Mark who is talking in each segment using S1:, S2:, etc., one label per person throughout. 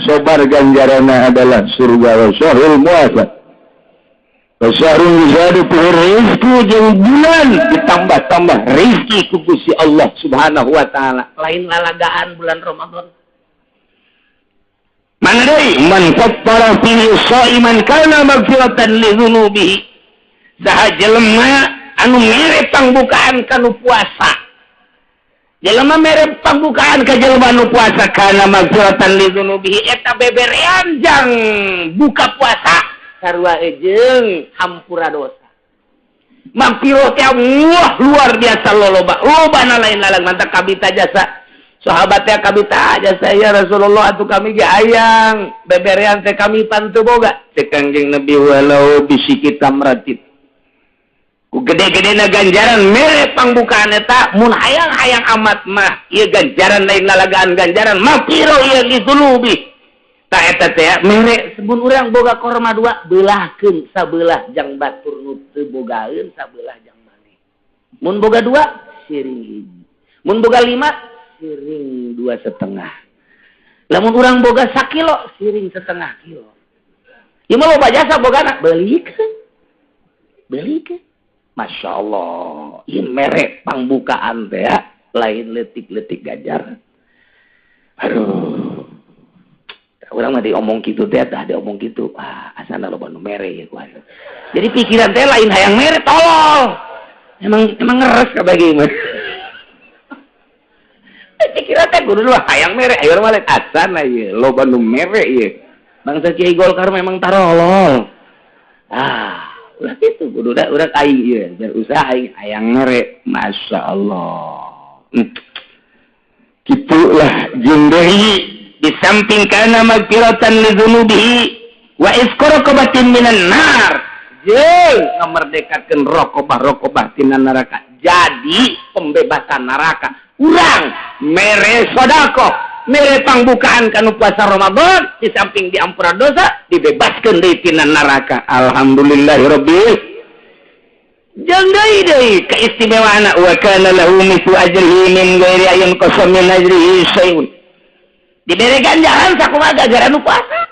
S1: Sabar ganjaranna adalah surga. Wa syahrul muasa wa syahrul yuzadu fihi rizqu, jeung bulan ditambah-tambah rizki ku Gusti Allah Subhanahu wa taala.
S2: Lain lalagaan bulan Ramadan.
S1: Mana deui? Man fattara fihi shaiman kana maghfiratan li dzunubihi. Saha jelema anu mere pangbukaan kanu puasa, jelema mere pangbukaan ka jelema anu puasa, kana maghfiratan li dzunubihi, eta beberean jang buka puasa sarua jeung hampura dosa. Maghfirah teh, wah, luar biasa loloba lobana, lain lalang. Mantap kabita jasa sahabatnya, kabita aja saya, "Rasulullah, atuh kami ge hayang beberean teh, kami pan teu boga." Cek Kangjeng Nabi, "Walau bisyiqqi tamratin." Ku gede-gede na ganjaran mere pangbukaan eta, mun hayang-hayang amat mah ieu ganjaran lain lalagaan, ganjaran maghfirah ieu li dzunubi. Ta eta teh mere sebun urang boga korma dua, beulahkeun sabelah jang batur nu teu bogaeun, sabelah jang maneh. Mun boga dua, siring hiji. Mun boga lima, siring 2,5. Lamun urang boga sakilo, siring setengah kilo. Ieu mah loba jasa bogana, beulikeun, beulikeun. Masya Allah, ieu mere pangbukaan teh ya, lain letik-letik ganjaran. Aduh, urang mah diomong kitu teh, tah diomong kitu, ah, asana loba nu mere ieu ku. Jadi pikiran teh lain hayang mere, tolol. Emang emang ngeres kabagi mah. Pikiran teh kudu lah hayang mere, ayo mah lain asana ieu, loba nu mere ieu. Bangsa Kiai Golkar memang tarolol. Ah, ulah kitu kudu da urang aing ieu, berusaha aing hayang mere. Masya Allah. Gitulah jeung deui di samping kana magfiratan li dzunubihi wa itqu raqabatin minan nar, jeung ngamerdekakeun raqabah-raqabah tina neraka. Jadi pembebasan neraka urang mere sedekah, mere pangbukaan kanu puasa Ramadan, di samping diampura dosa, dibebaskeun deui tina neraka. Alhamdulillahirabbil. Jeung deui deui keistimewaan, wa kana lahu mithlu ajrihi min ghairi an yunqasa min ajrihi syai'un. Dibere ganjaran sakumaha ganjaran nu puasa.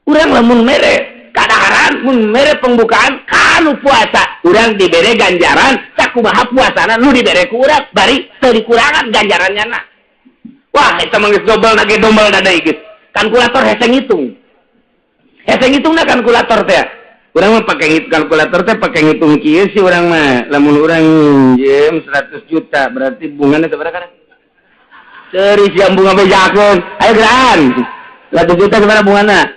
S1: Urang lamun mere kadaharan, mun mere pembukaan kanu puasa, urang dibere ganjaran sakumaha puasana nu dibere ku urang, bari teu dikurangan ganjarannya na. Wah, eta mah geus dobel nage dobel da deui geus. Kalkulator hese ngitung, hese ngitungna kalkulator teh. Urang mah pake kalkulator teh pake ngitung kieu sih urang mah. Lamun urang minjem 100 juta, berarti bunganya sabaraha kan? Seri siang bunga bejakeun. Ayo geran. 100 juta sabaraha bungana?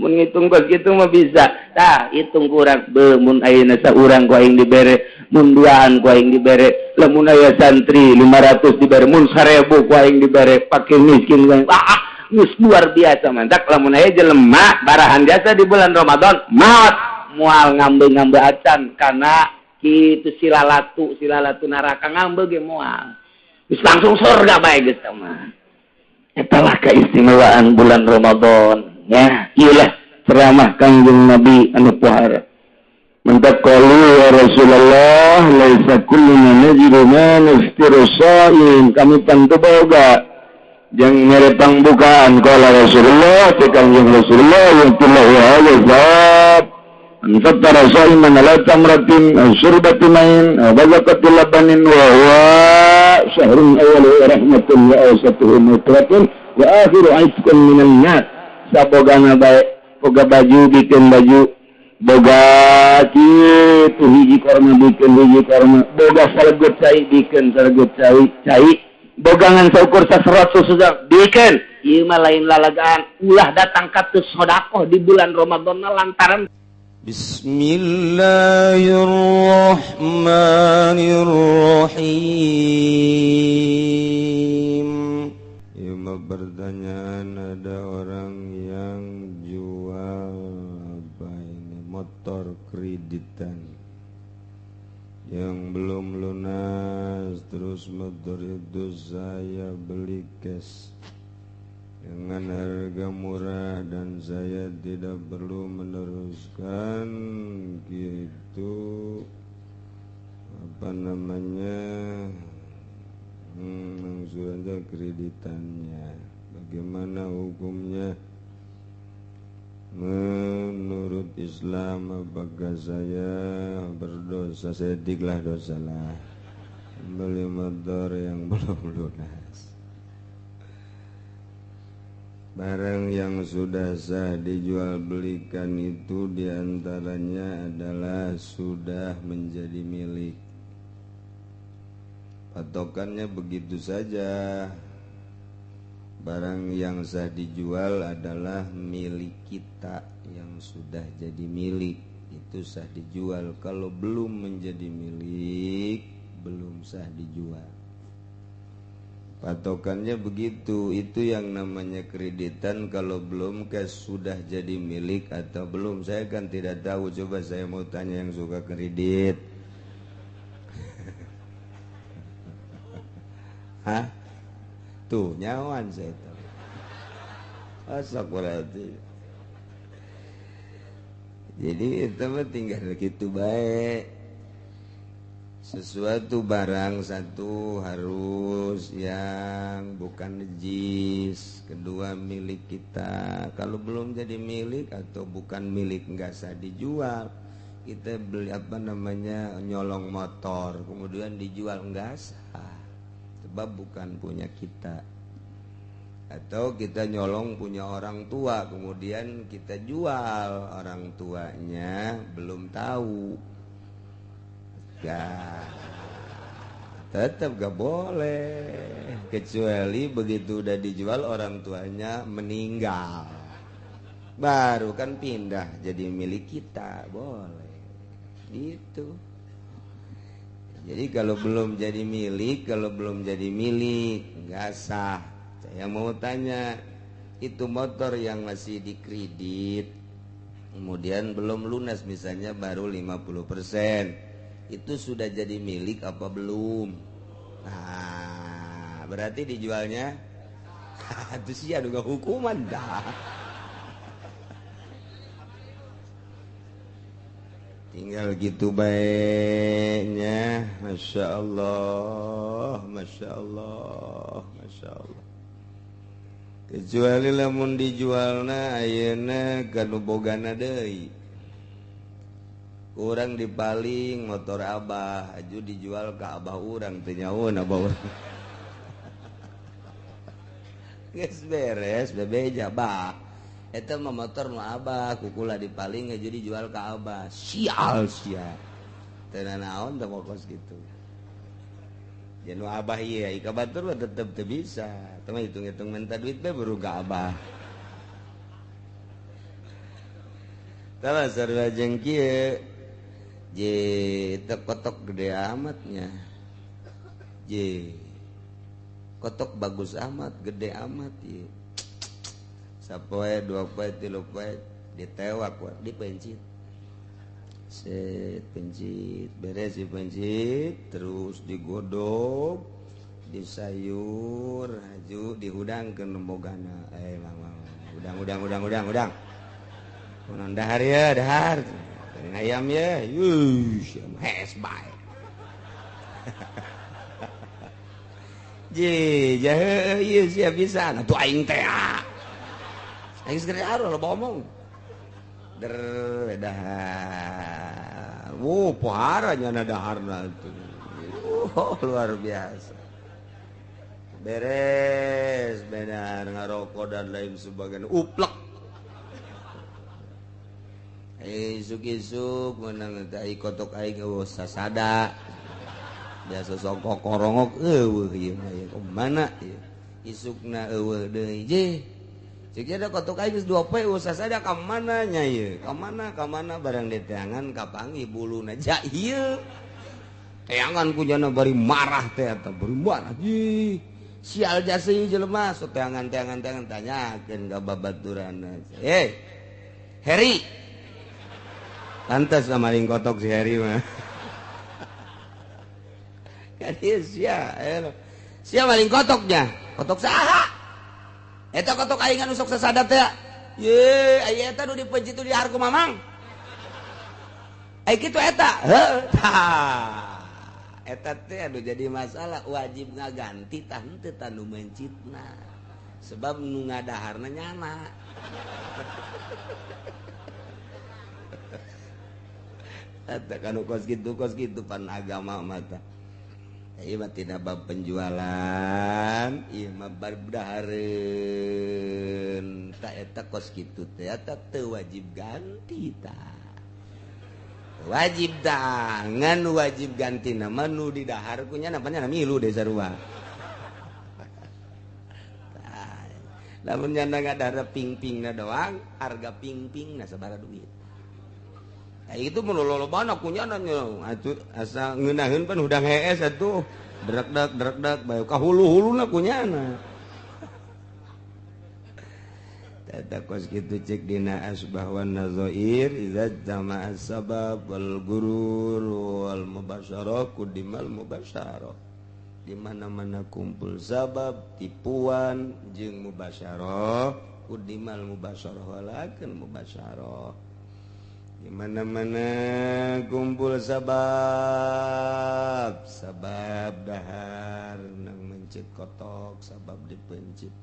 S1: Mun ngitung kos kitu mah bisa. Tah, hitung kurang be mun ayeuna saurang ku aing dibere, mun duaan ku aing dibere, lamun aya santri 500 dibere, mun 1000 ku aing dibere, fakir miskin ku aing. Ah, geus luar biasa mantak lamun aya jelema barahan jasa di bulan Ramadan, maot moal ngambe-ngambe acan karena kitu silalatu silalatu neraka ngambe ge moal. Geus langsung surga bae geus mah. Eta lah keistimewaan bulan Ramadan ya. Iyalah ceramah Kangjeng Nabi anu pohara. Mantak qalu ya Rasulullah, laisa kulluna najidu ma nuftiru shaim, kami tentu boga jang mere pangbukaan. Qala Rasulullah, cek Kangjeng Rasulullah, yu'tillahu hadza thawab man fattara shaiman ala tamratin aw syurbati ma'in aw bazaqati labanin, wa huwa syahrun awwaluhu rahmatun wa awsatuhu maghfiratun wa akhiru itqun minan nar. Sabogana bae, boga baju bikin baju, boga kitu hiji korma bikin hiji korma, boga salegut cai bikin salegut cai cai, bogangan saukur saserot susu bikin. Ieu mah lain lalagaan. Ulah datang ka teu sedekah di bulan Ramadan lantaran
S3: Bismillahirrahmanirrahim. Ya, pertanyaan, ada orang yang jual apa ini, motor kreditan yang belum lunas, terus motor itu saya beli cash dengan harga murah dan saya tidak perlu meneruskan gitu, apa namanya, Langsung aja kreditannya. Bagaimana hukumnya menurut Islam? Apakah saya berdosa? Sediklah dosalah beli motor yang belum lunas. Barang yang sudah sah dijual belikan itu diantaranya adalah sudah menjadi milik. Patokannya begitu saja. Barang yang sah dijual adalah milik kita yang sudah jadi milik, itu sah dijual. Kalau belum menjadi milik, belum sah dijual. Patokannya begitu. Itu yang namanya kreditan. Kalau belum cash sudah jadi milik atau belum, saya kan tidak tahu. Coba saya mau tanya yang suka kredit. Hah? Tuh nyawan saya tahu. Asak berarti. Jadi itu mah tinggal gitu baik. Sesuatu barang satu harus yang bukan najis, kedua milik kita. Kalau belum jadi milik atau bukan milik nggak sah dijual. Kita beli apa namanya nyolong motor kemudian dijual nggak sah, sebab bukan punya kita. Atau kita nyolong punya orang tua kemudian kita jual, orang tuanya belum tahu. Ya, tetap gak boleh, kecuali begitu udah dijual orang tuanya meninggal, baru kan pindah jadi milik kita, boleh gitu. Jadi kalau belum jadi milik, kalau belum jadi milik nggak sah. Saya mau tanya, itu motor yang masih dikredit kemudian belum lunas, misalnya baru 50%, itu sudah jadi milik apa belum? Nah, berarti dijualnya itu sih ada hukuman dah. Tinggal gitu baiknya. Masya Allah, Masya Allah, Masya Allah. Kecuali lamun dijualna ayeuna kanu bogana deui. Kurang dipaling motor abah aju dijual ke abah urang teu nyaun abah urang. Geus beres bebeja bah. Eta mah motor nu abah kukula dipaling aju dijual ke abah. Sial sia. Teu nanaon teh kos kitu. Jeung nu abah ieu ai ka batur mah tetep teu bisa. Teh mah hitung-hitung minta duit bae baru ka abah. Tah sarua jeung kieu. J kotok gede amatnya, J kotok bagus amat, gede amat ye. Sapoe dua poe tilu poe ditewak dipencit, set pencit beres dipencit terus digodok, disayur, haju dihudangkeun nembogana. Mang udang udang udang udang udang. Kunaon dahar ya dahar. Ayam ya, yuh, hes bae. Ji, jahe, ieu sia bisa. Nah, tuh aing teh. Aing segera haru loba omong. Der dahar. Wuh, pohara nya daharna tuh. Luar biasa. Beres, benar ngarokok dan lain sebagainya. Uplek. Isuk-isuk menang tai kotok aing eueuh sasada. Biasa sok kokorongok eueuh ieu mah ieu mana ieu. Isukna eueuh deui je. Ceuk ada kotok aing geus 2 poe eueuh sasada ka mana nya ieu? Ka mana ka mana barang diteangan kapanggih buluna ja ieu. Teangan ku jana bari marah teh eta bari marah. Ih, sial jasa ieu jelema sok teangan-teangan tanyakeun ka babaturanna. Hei. Heri. Pantas sama maling kotok si Heri mah. Kan ieu sia, sia maling kotoknya. Kotok saha? Eta kotok aing anu sok sasadap teh. Ye, aya eta nu dipencit di harku mamang. Ai kitu eta. Heuh. Tah. Eta teh aduh jadi masalah wajib ngaganti tah henteu tah nu mencitna. Sebab nu ngadaharna nyana. Eta kan kos kitu pan agama mah tah. Ieu mah tina bab penjualan, ieu mah bab dahareun. Tah eta kos kitu teh eta teu wajib ganti tah. Wajib tah, ngan wajib ganti nama nu di dahar ku nya namanya milu desa sarua. Tah, lamun nya ngadahar ping-pingna doang, harga ping-pingna sabaraha duit. Nah, itu melolobana kunyana nya atuh asa ngeunaheun pan hudang hees atuh drekdak drekdak bae ka hulu-huluna kunyana. Eta kos kitu cek dina asbah wan nazair idza jama'a sabab wal gurur wal mubasyarah kudimal mubasyarah. Di mana-mana kumpul sabab tipuan jeung mubasyarah kudimal mubasyarah walakin mubasyarah. Di mana-mana kumpul sabab, sabab dahar nang mencit kotok, sabab dipencit.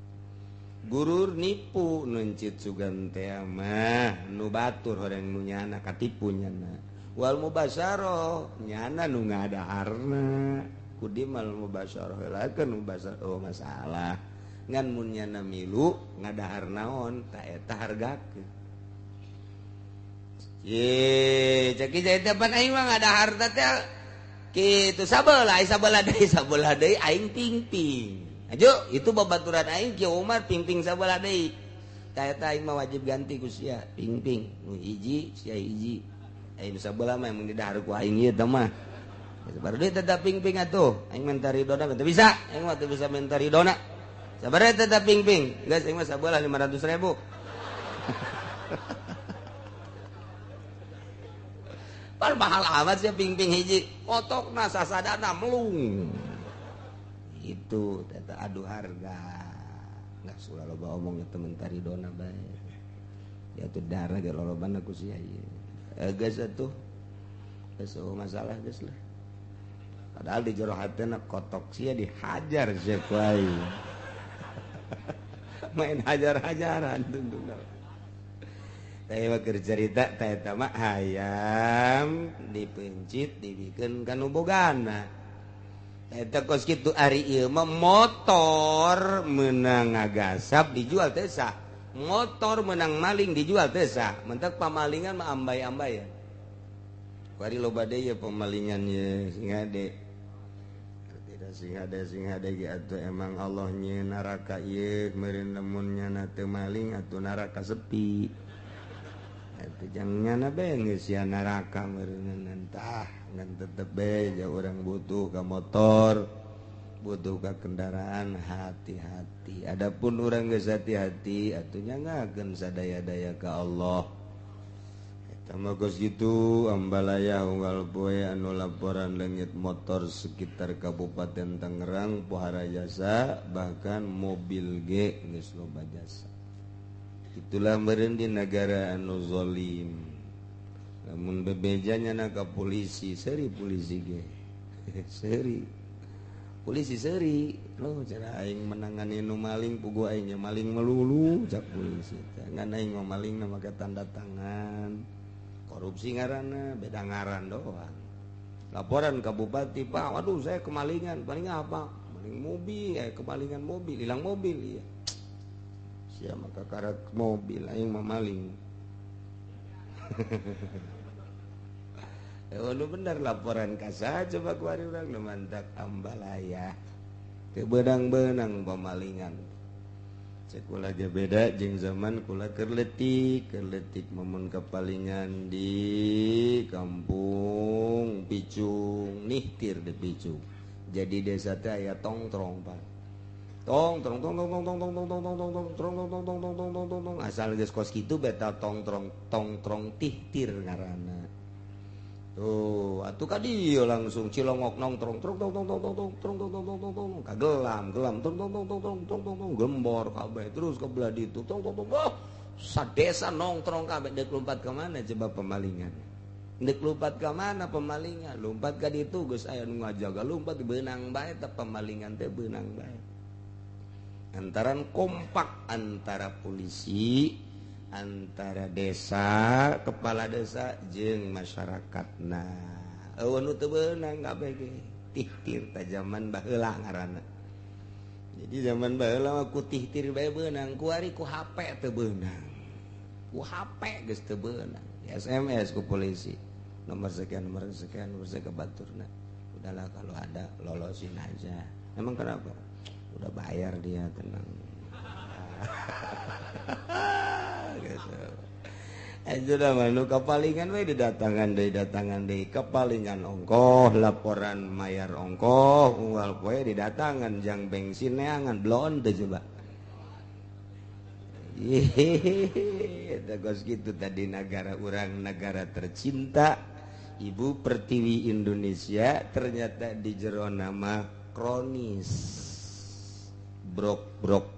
S3: Gurur nipu mencit sugan teh mah nu batur horeng nu nyana katipu nyana. Wal mubasyarah nyana nu ngadaharna. Kudimal mubasyarah lakeun mubasyarah oh masalah. Ngan mun nyana milu ngadahar naon ta eta hargakeun. Ye, cek kieu teh pan aing mah ngadahar teh kitu sabelah, sabelah deui aing ping-ping. Ajo, itu babaturan aing Ki Umar ping-ping sabelah deui. Tah eta aing mah wajib ganti ku sia, ping-ping. Nu hiji, sia hiji. Aing sabelah mah mun didahar ku aing ieu teh mah. Sabar deui tetep ping-ping atuh. Aing minta ridona teu bisa, aing mah teu bisa minta ridona. Sabar deui tetep ping-ping. Geus aing mah sabelah 500.000. Pan mahal amat sih ping-ping hiji kotokna sasadana melung itu teta adu harga nggak sulah loba omong temen taridona bae ya tuh darah ge lolobana ku sia ieu geus atuh geus masalah geus lah padahal di jero hatena kotok sia dihajar sia ku aing main hajar-hajaran tungtungna. Teh keur cerita teh eta mah hayam dipencit dibikeun ka nu bogana. Eta kos kitu ari ieu mah motor meunang ngagasap dijual teh sah. Motor meunang maling dijual teh sah. Mentak pamalingan mah ambay-ambayan. Kuari loba deui ye pemalingan ye sing hade. Tidak sing hade ge atuh emang Allah nyieun neraka ieu meureun lamun nyana teu maling atuh neraka sepi. Itu jangan nyana bae geus sia neraka meureun tah ngan tetep bae ja urang butuh ka motor butuh ka kendaraan hati-hati. Adapun urang geus hati-hati atuh nyangakeun sadaya-daya ka Allah. Eta mah geus kitu ambalaya unggal poe anu laporan leungit motor sekitar Kabupaten Tangerang pohara jasa bahkan mobil ge geus loba jasa. Itulah meureun di negara anu zalim. Lamun bebejanya na ka polisi, seuri polisi ge. Seuri. Polisi seuri. Loh cara aing menangani nu maling puguh aing nya maling melulu cak polisi. Ngan aing mah malingna make tanda tangan. Korupsi ngaranna beda ngaran doang. Laporan ka bupati, "Pak, waduh saya kemalingan." Paling apa? Maling mobil, kemalingan mobil, hilang mobil iya. Sia maka karak mobil aing mah maling. Nu bener laporan ka saha coba kuari urang nu mantak ambalaya. Teu beunang-beunang pamalingan. Cek kula ge beda jeung zaman kula keur leutik momen kapalingan di kampung Picung, nihtir di Picung. Jadi desa teh aya tongtrong, Pak. Tong tong tong tong tong tong tong tong tong tong tong tong tong tong tong tong tong tong tong asal geus kos kitu beta tong tong tihtir ngaranna. Tuh atuh ka dieu langsung cilongok nongtrong trong tong tong tong tong tong tong tong tong tong tong kagelam gelam tong tong tong tong tong tong tong tong gembor kabeh terus ke belah ditu tong tong tong oh sadesa nongtrong kabeh deuk lompat ka mana coba pemalingan. Ndek lompat ka mana pemalingan? Lompat ka ditu geus aya nu ngajaga, lompat beunang bae teh pemalingan teh beunang bae. Antaran kompak antara polisi, antara desa, kepala desa jeung masyarakatna. Eueuh nu teu beunang kabeh ge. Tihtir ta zaman baheula ngaranna. Jadi zaman baheula mah ku tihtir bae beunang, kuari ku HP teu beunang. Ku HP geus teu beunang. Di SMS ku polisi. Nomor sekian, nomor sekian, nomor sekian baturna. Udahlah kalau ada lolosin aja. Emang kenapa? Udah bayar dia, tenang. Gitu. Sudah mah kapalingan we didatangan deui, datangan deui kapalingan ongkoh, laporan mayar ongkoh, unggal poe didatangan jang bensin neangan blon teh coba. Hehehe, kos gitu tadi negara urang, negara tercinta Ibu Pertiwi Indonesia, ternyata di jero nama kronis brok-brok.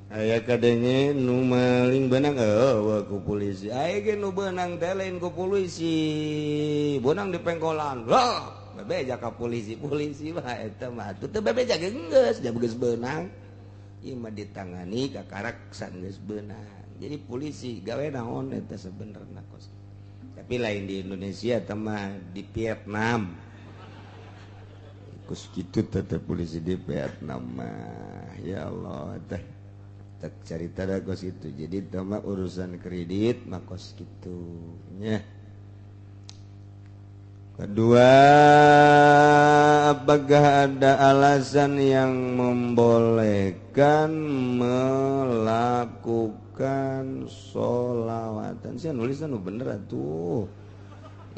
S3: Aya kadenge nu maling benang eueuh ku polisi. Aya ge nu beunang teh lain ku polisi. Beunang di pengkolan. Loh, bebeja ka polisi. Polisi mah eta mah atuh teu bebeja ge geus, da geus beunang. Ieu mah ditangani kakarak sanggeus beunang. Jadi polisi gawe naon eta sebenarna kos. Tapi lain di Indonesia eta mah di Vietnam. Kos kitu teh polisi di Vietnam mah. Ya Allah teh. Tak cerita dah kos itu. Jadi tama urusan kredit makos gitu nya. Kedua, apakah ada alasan yang membolehkan melakukan sholawatan? Sia nulisna nu bener atuh.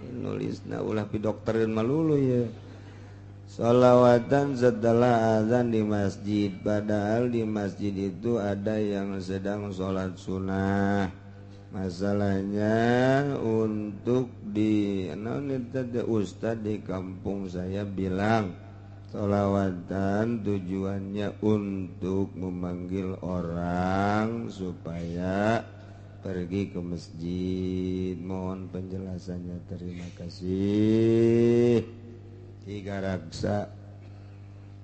S3: Nulisna ulah pi dokter dan malulu ya. Sholawatan setelah azan di masjid, padahal di masjid itu ada yang sedang sholat sunnah. Masalahnya untuk di ustad di kampung saya bilang sholawatan tujuannya untuk memanggil orang supaya pergi ke masjid. Mohon penjelasannya, terima kasih. Tiga raksa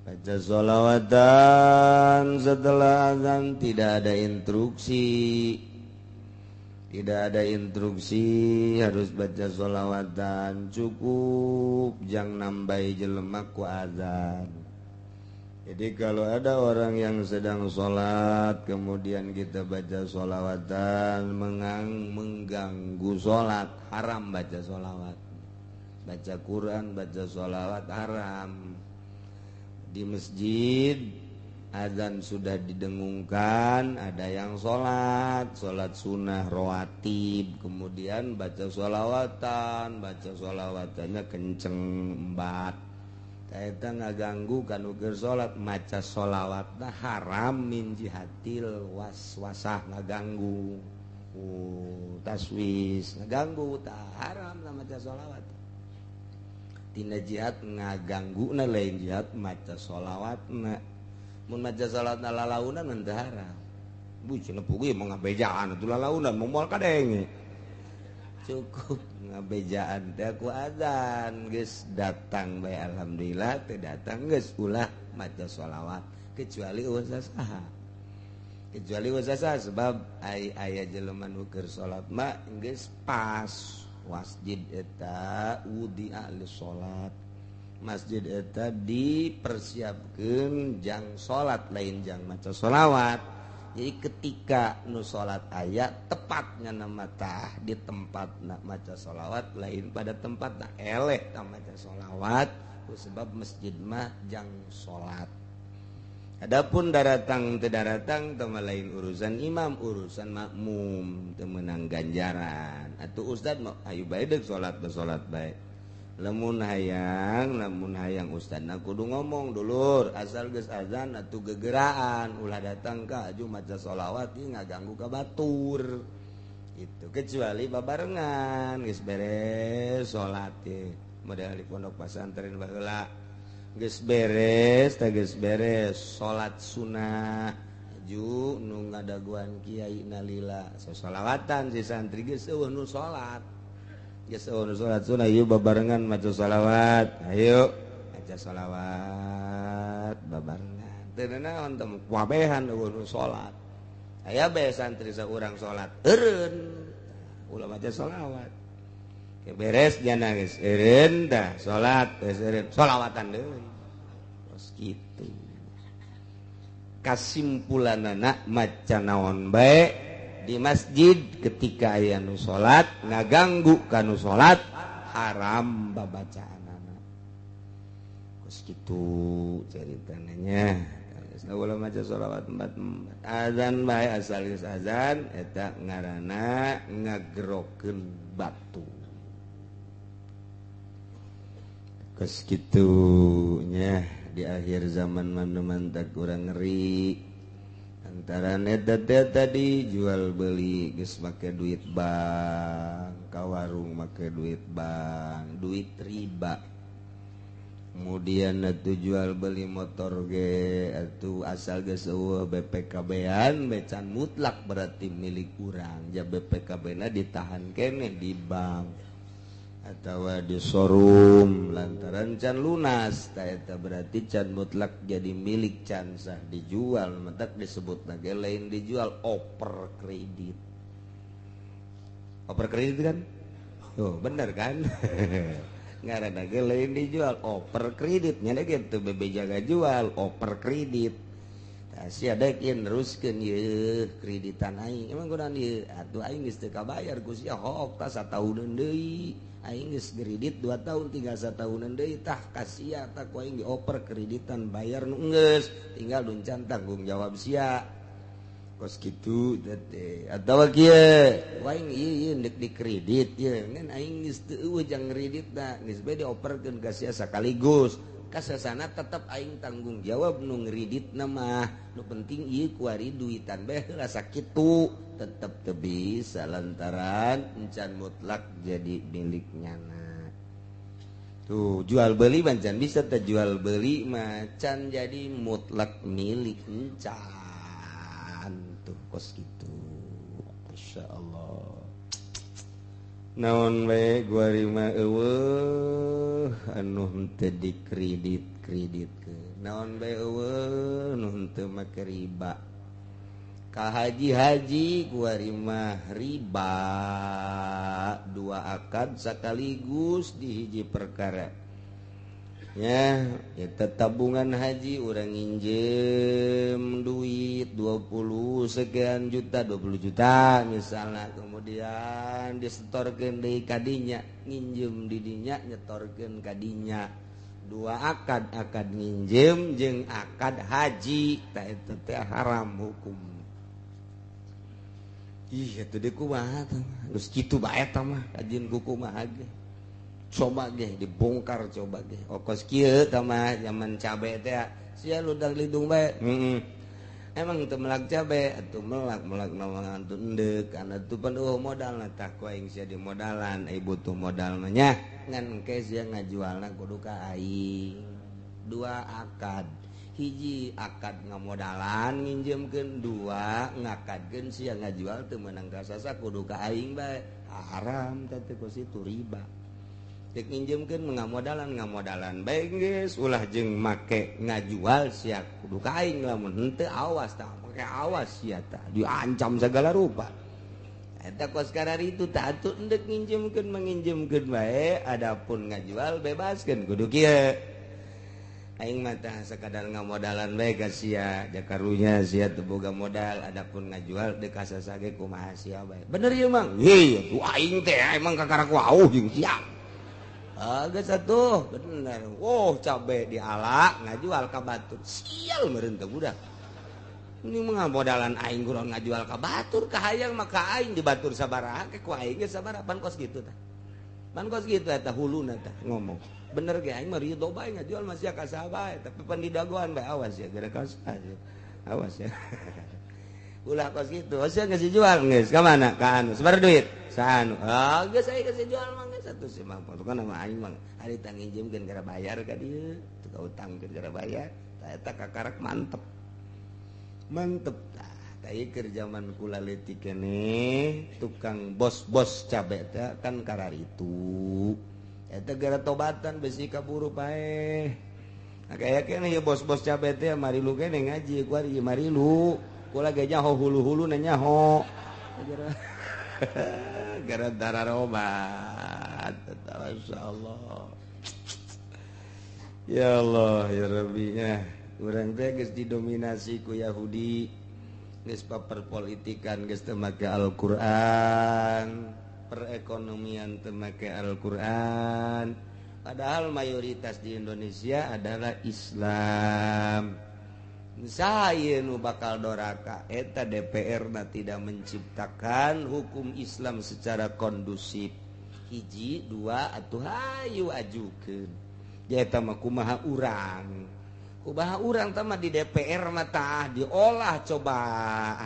S3: baca sholawatan setelah azan tidak ada instruksi. Tidak ada instruksi harus baca sholawatan, cukup jangan nambahi jelema ku azan. Jadi kalau ada orang yang sedang sholat kemudian kita baca sholawatan mengganggu sholat, haram baca sholawat. Baca Quran, baca sholawat haram. Di masjid azan sudah didengungkan, ada yang sholat, sholat sunnah rawatib, kemudian baca sholawatan, baca sholawatannya kenceng embat. Eta ngaganggu kan ukur sholat, maca sholawatna haram min jihatil waswasah, ngaganggu. Taswis ngaganggu, tah haram lah maca sholawat. Tina jihad ngaganggu na lain jihad maca sholawatna. Mun maca sholawatna lalaunan mah teu haram. Bu cenah puguh mah ngabejaan atuh lalaunan moal kadenge. Cukup ngabejaan teh ku adzan geus datang bae alhamdulillah, teu datang geus ulah maca sholawat kecuali eueuh saha. Kecuali eueuh saha sebab ai aya jelema nu keur salat mah geus pas. Masjid eta wudi'a li salat. Masjid eta dipersiapkeun jang salat lain jang maca sholawat. Jadi ketika nu salat aya tepatnya nama tah di tempat nak maca sholawat lain pada tempat nak eleh tah maca sholawat sebab masjid mah jang salat. Adapun daratang teu daratang teh lain urusan imam, urusan makmum teu meunang ganjaran. Atuh ustad mah ayu bae deuk salat salat bae. Lamun hayang ustadna kudu ngomong dulur, asal geus azan atuh gegeraan, ulah datang ka aju maca sholawat ieu ngaganggu ka batur. Itu kecuali babarengan geus beres salat teh. Model di pondok pesantren baheula. Geus beres teh geus beres salat sunnah ju nu ngadaguan kiai nalila sasolawatan si santri geus eueuh nu salat. Geus eueuh salat sunah ieu babarengan maca shalawat. Ayo maca shalawat babarengan. Teu naon teh wabehan eueuh salat. Aya bae santri saurang salat eureun. Ulah maca shalawat. Ke beres jana geus eureun tah salat geus eureun shalawatan deui. Terus kitu. Kasimpulanana maca naon bae di masjid ketika aya nu salat ngaganggu ka nu salat haram babacaanana. Kos kitu caritana nya. Geus ulah maca shalawat empat azan bae asal geus azan eta ngaranna ngagerokeun batu. Kos kitu nya. Di akhir zaman mana tak kurang ngeri antara eta tadi jual beli geus make duit bank, ka warung make duit bank, duit riba. Kemudian atuh jual beli motor ge atuh asal geus eueuh BPKB-an becan mutlak berarti milik urang. Ja BPKB-na ditahan keneh di bank atawa di showroom lantaran can lunas ta eta berarti can mutlak jadi milik can sah dijual mentak disebut lagi lain dijual oper kredit. Oper kredit kan? Oh, bener kan? Ngaranna ge lain dijual oper kredit nya gitu bebe jaga jual oper kredit. Tah sia deuk neruskeun ieu kreditan aing. Emang kunaon ieu? Atuh aing geus teu kabayar ku sia hook tah satauneun deui. Aing geus kredit 2 tahun tinggal satahunan deui tah ka sia tah ku aing dioper kreditan bayar nu geus tinggal duncan tanggung jawab sia. Kos kitu teh atawa kieu aing ieu ieu deuk dikredit ieu ngan aing geus teu eueuh jang kreditna geus bae dioperkeun ka sia sakaligus kasasana tetep aing tanggung jawab nu ngreditna mah nu penting ieu kuari duitan bae heula sakitu tetep teu bisa lantaran encan mutlak jadi milik nyana. Tuh jual beli bancan bisa teh jual beli mah can jadi mutlak milik encan tuh kos gitu. Masyaallah. Naon bae guari mah eueuh anu henteu dikredit-kreditkeun. Naon bae eueuh nu henteu make riba. Ka haji-haji kuari mah riba dua akad sekaligus di hiji perkara. Ya, eta tabungan haji urang nginjem duit 20 sekian juta, 20 juta misalnya, kemudian disetorkeun deui ka dinya, nginjem di dinya nyetorkeun ka dinya. Dua akad, akad nginjem jeung akad haji, tah eta teh haram hukum. Ih, atuh deui kumaha tah? Geus kitu bae tah mah, kajian ku kumaha ge. Coba ge dibongkar coba ge. Oh kos kieu tah mah zaman cabe teh sia ludang lidung bae. Heeh. Emang teu melak cabe atuh melak-melak naon atuh endek kana tuh pan eueuh modalna tah ku aing sia di modalan, ai butuh modal mah nya. Ngan engke sia ngajualna kudu ka aing. Dua akad. Hiji akad ngamodalan nginjemkeun, dua ngakadkeun sia ngajual teu meunang ka sasa kudu ka aing bae. Haram teh teh kos itu riba. Dek nginjemkeun ngamodalan bae geus ulah jeung make ngajual sia kudu ka aing lamun henteu awas tah make awas sia tah diancam segala rupa. Eta kos kararitu tah atuh endek nginjemkeun menginjemkeun bae adapun ngajual bebaskeun kudu kieu. Aing mah tah sakadar ngamodalan bae ka sia jakarunya sia teu boga modal adapun ngajual deuk ka sasa ge kumaha sia bae. Bener ieu Mang? Heuh atuh aing teh emang kakara ku auh jeung sia. Ah geus atuh bener. Oh cabe diala ngajual ka batur. Sial meureun teh budak. Ini mah ngamodalan aing kurang ngajual ka batur kahayang maka aing di batur sabaraha ke ku aing ge sabaraha pan kos kitu tah. Pan kos kitu eta huluna tah ngomong. Bener ge aing mah ridho bae ngajual masih ka saha bae tapi pan didagoan bae awas ya gara ka saha. Awas ya. Ulah kos kitu. Sia geus dijual geus ka mana? Ka anu. Sabaraha duit? Saanu. Ah geus aing geus dijual mah geus atuh si mah. Patokan mah aing mah ari tah nginjemkeun gara bayar ka dieu. Teu ka utangkeun gara bayar. Tah eta kakarak mantep. Mantep tah. Tai keur zaman kula leutik keneh tukang bos-bos cabe teh kan kararitu. Eta gara tobatan besi kaburu paeh. Nah kaya keneh ieu bos-bos cabe teh marilu keneh ngaji ku ari marilu. Kula ge nyaho hulu-hulu na nyaho. Gara dararobat. Masyaallah. Ya Allah ya Rabbi ya. Urang teh geus didominasi ku Yahudi. Geus paperpolitikan geus teu make Al-Qur'an, perekonomian teu make Al-Qur'an. Padahal mayoritas di Indonesia adalah Islam. Saya nu bakal doraka eta DPR na tidak menciptakan hukum Islam secara kondusif. Hiji, dua atuh hayu ajukeun. Eta mah kumaha urang. Kumaha urang tah mah di DPR mah tah diolah coba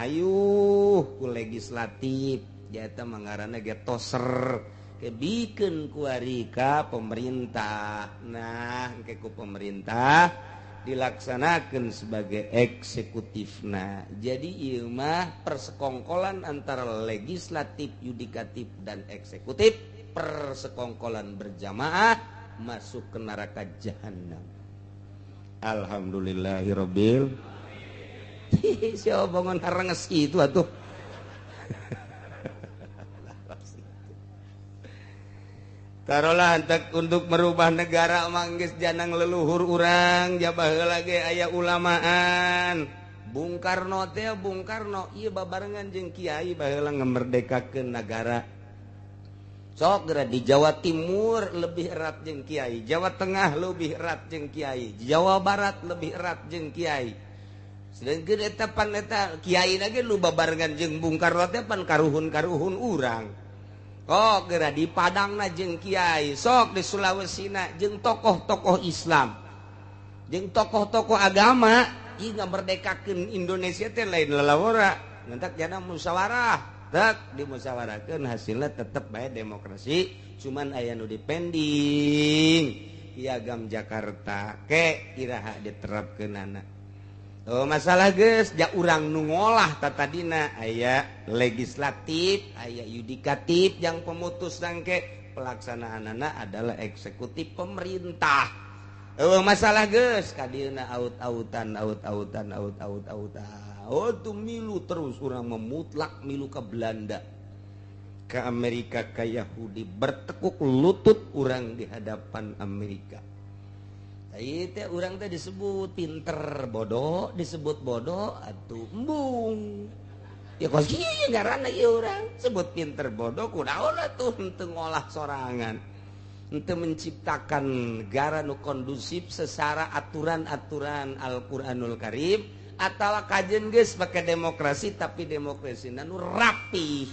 S3: ayu ku legislatif. Eta mah ngaranna ge toser. Kebikeun kuari ka pemerintah. Nah, engke ku pemerintah dilaksanakan sebagai eksekutifna. Jadi ieu mah persekongkolan antara legislatif, yudikatif dan eksekutif, persekongkolan berjamaah masuk ke neraka jahanam. Alhamdulillahirabbil. Si obongan harenges itu atuh. Tarolah hentak untuk merubah negara manggis janang leluhur urang jabah heula ge aya ulamaan. Bung Karno teh Bung Karno ieu babarengan jeung kiai baheula ngamerdekakeun nagara. Sok geura di Jawa Timur lebih erat jeung kiai, Jawa Tengah lebih erat jeung kiai, Jawa Barat lebih erat jeung kiai. Sedangkeun eta pan eta kiai lagi nu babarengan jeung Bung Karno teh pan karuhun-karuhun urang. Oh geura di Padangna jeung kiai, sok di Sulawesina jeung tokoh-tokoh Islam, jeung tokoh-tokoh agama, ieu ngamerdekakeun Indonesia teh lain lalawora, ngentak jana musyawarah. Tak dimusyawarahkeun hasilnya tetep bae demokrasi, cuman aya nu dipending piagam Jakarta ke iraha diterapkeunana. Oh masalah geus ja urang nu ngolah tatadina aya legislatif, aya yudikatif yang pemutus sangke pelaksanaanana adalah eksekutif pemerintah. Oh masalah geus kadieuna aut-autan aut-autan aut-aut-autan. Oh tuh milu terus orang memutlak milu ke Belanda, ke Amerika, ke Yahudi, bertekuk lutut orang di hadapan Amerika. Teh orang teh disebut pinter bodoh, disebut bodoh atuh embung. Ya kos kieu ngaranna ieu urang sebut pinter bodoh kunaon atuh henteu ngolah sorangan. Henteu menciptakan negara nu kondusif secara aturan-aturan Al-Qur'anul Karim. Atawa kajen geus pakai demokrasi tapi demokrasi nu rapi.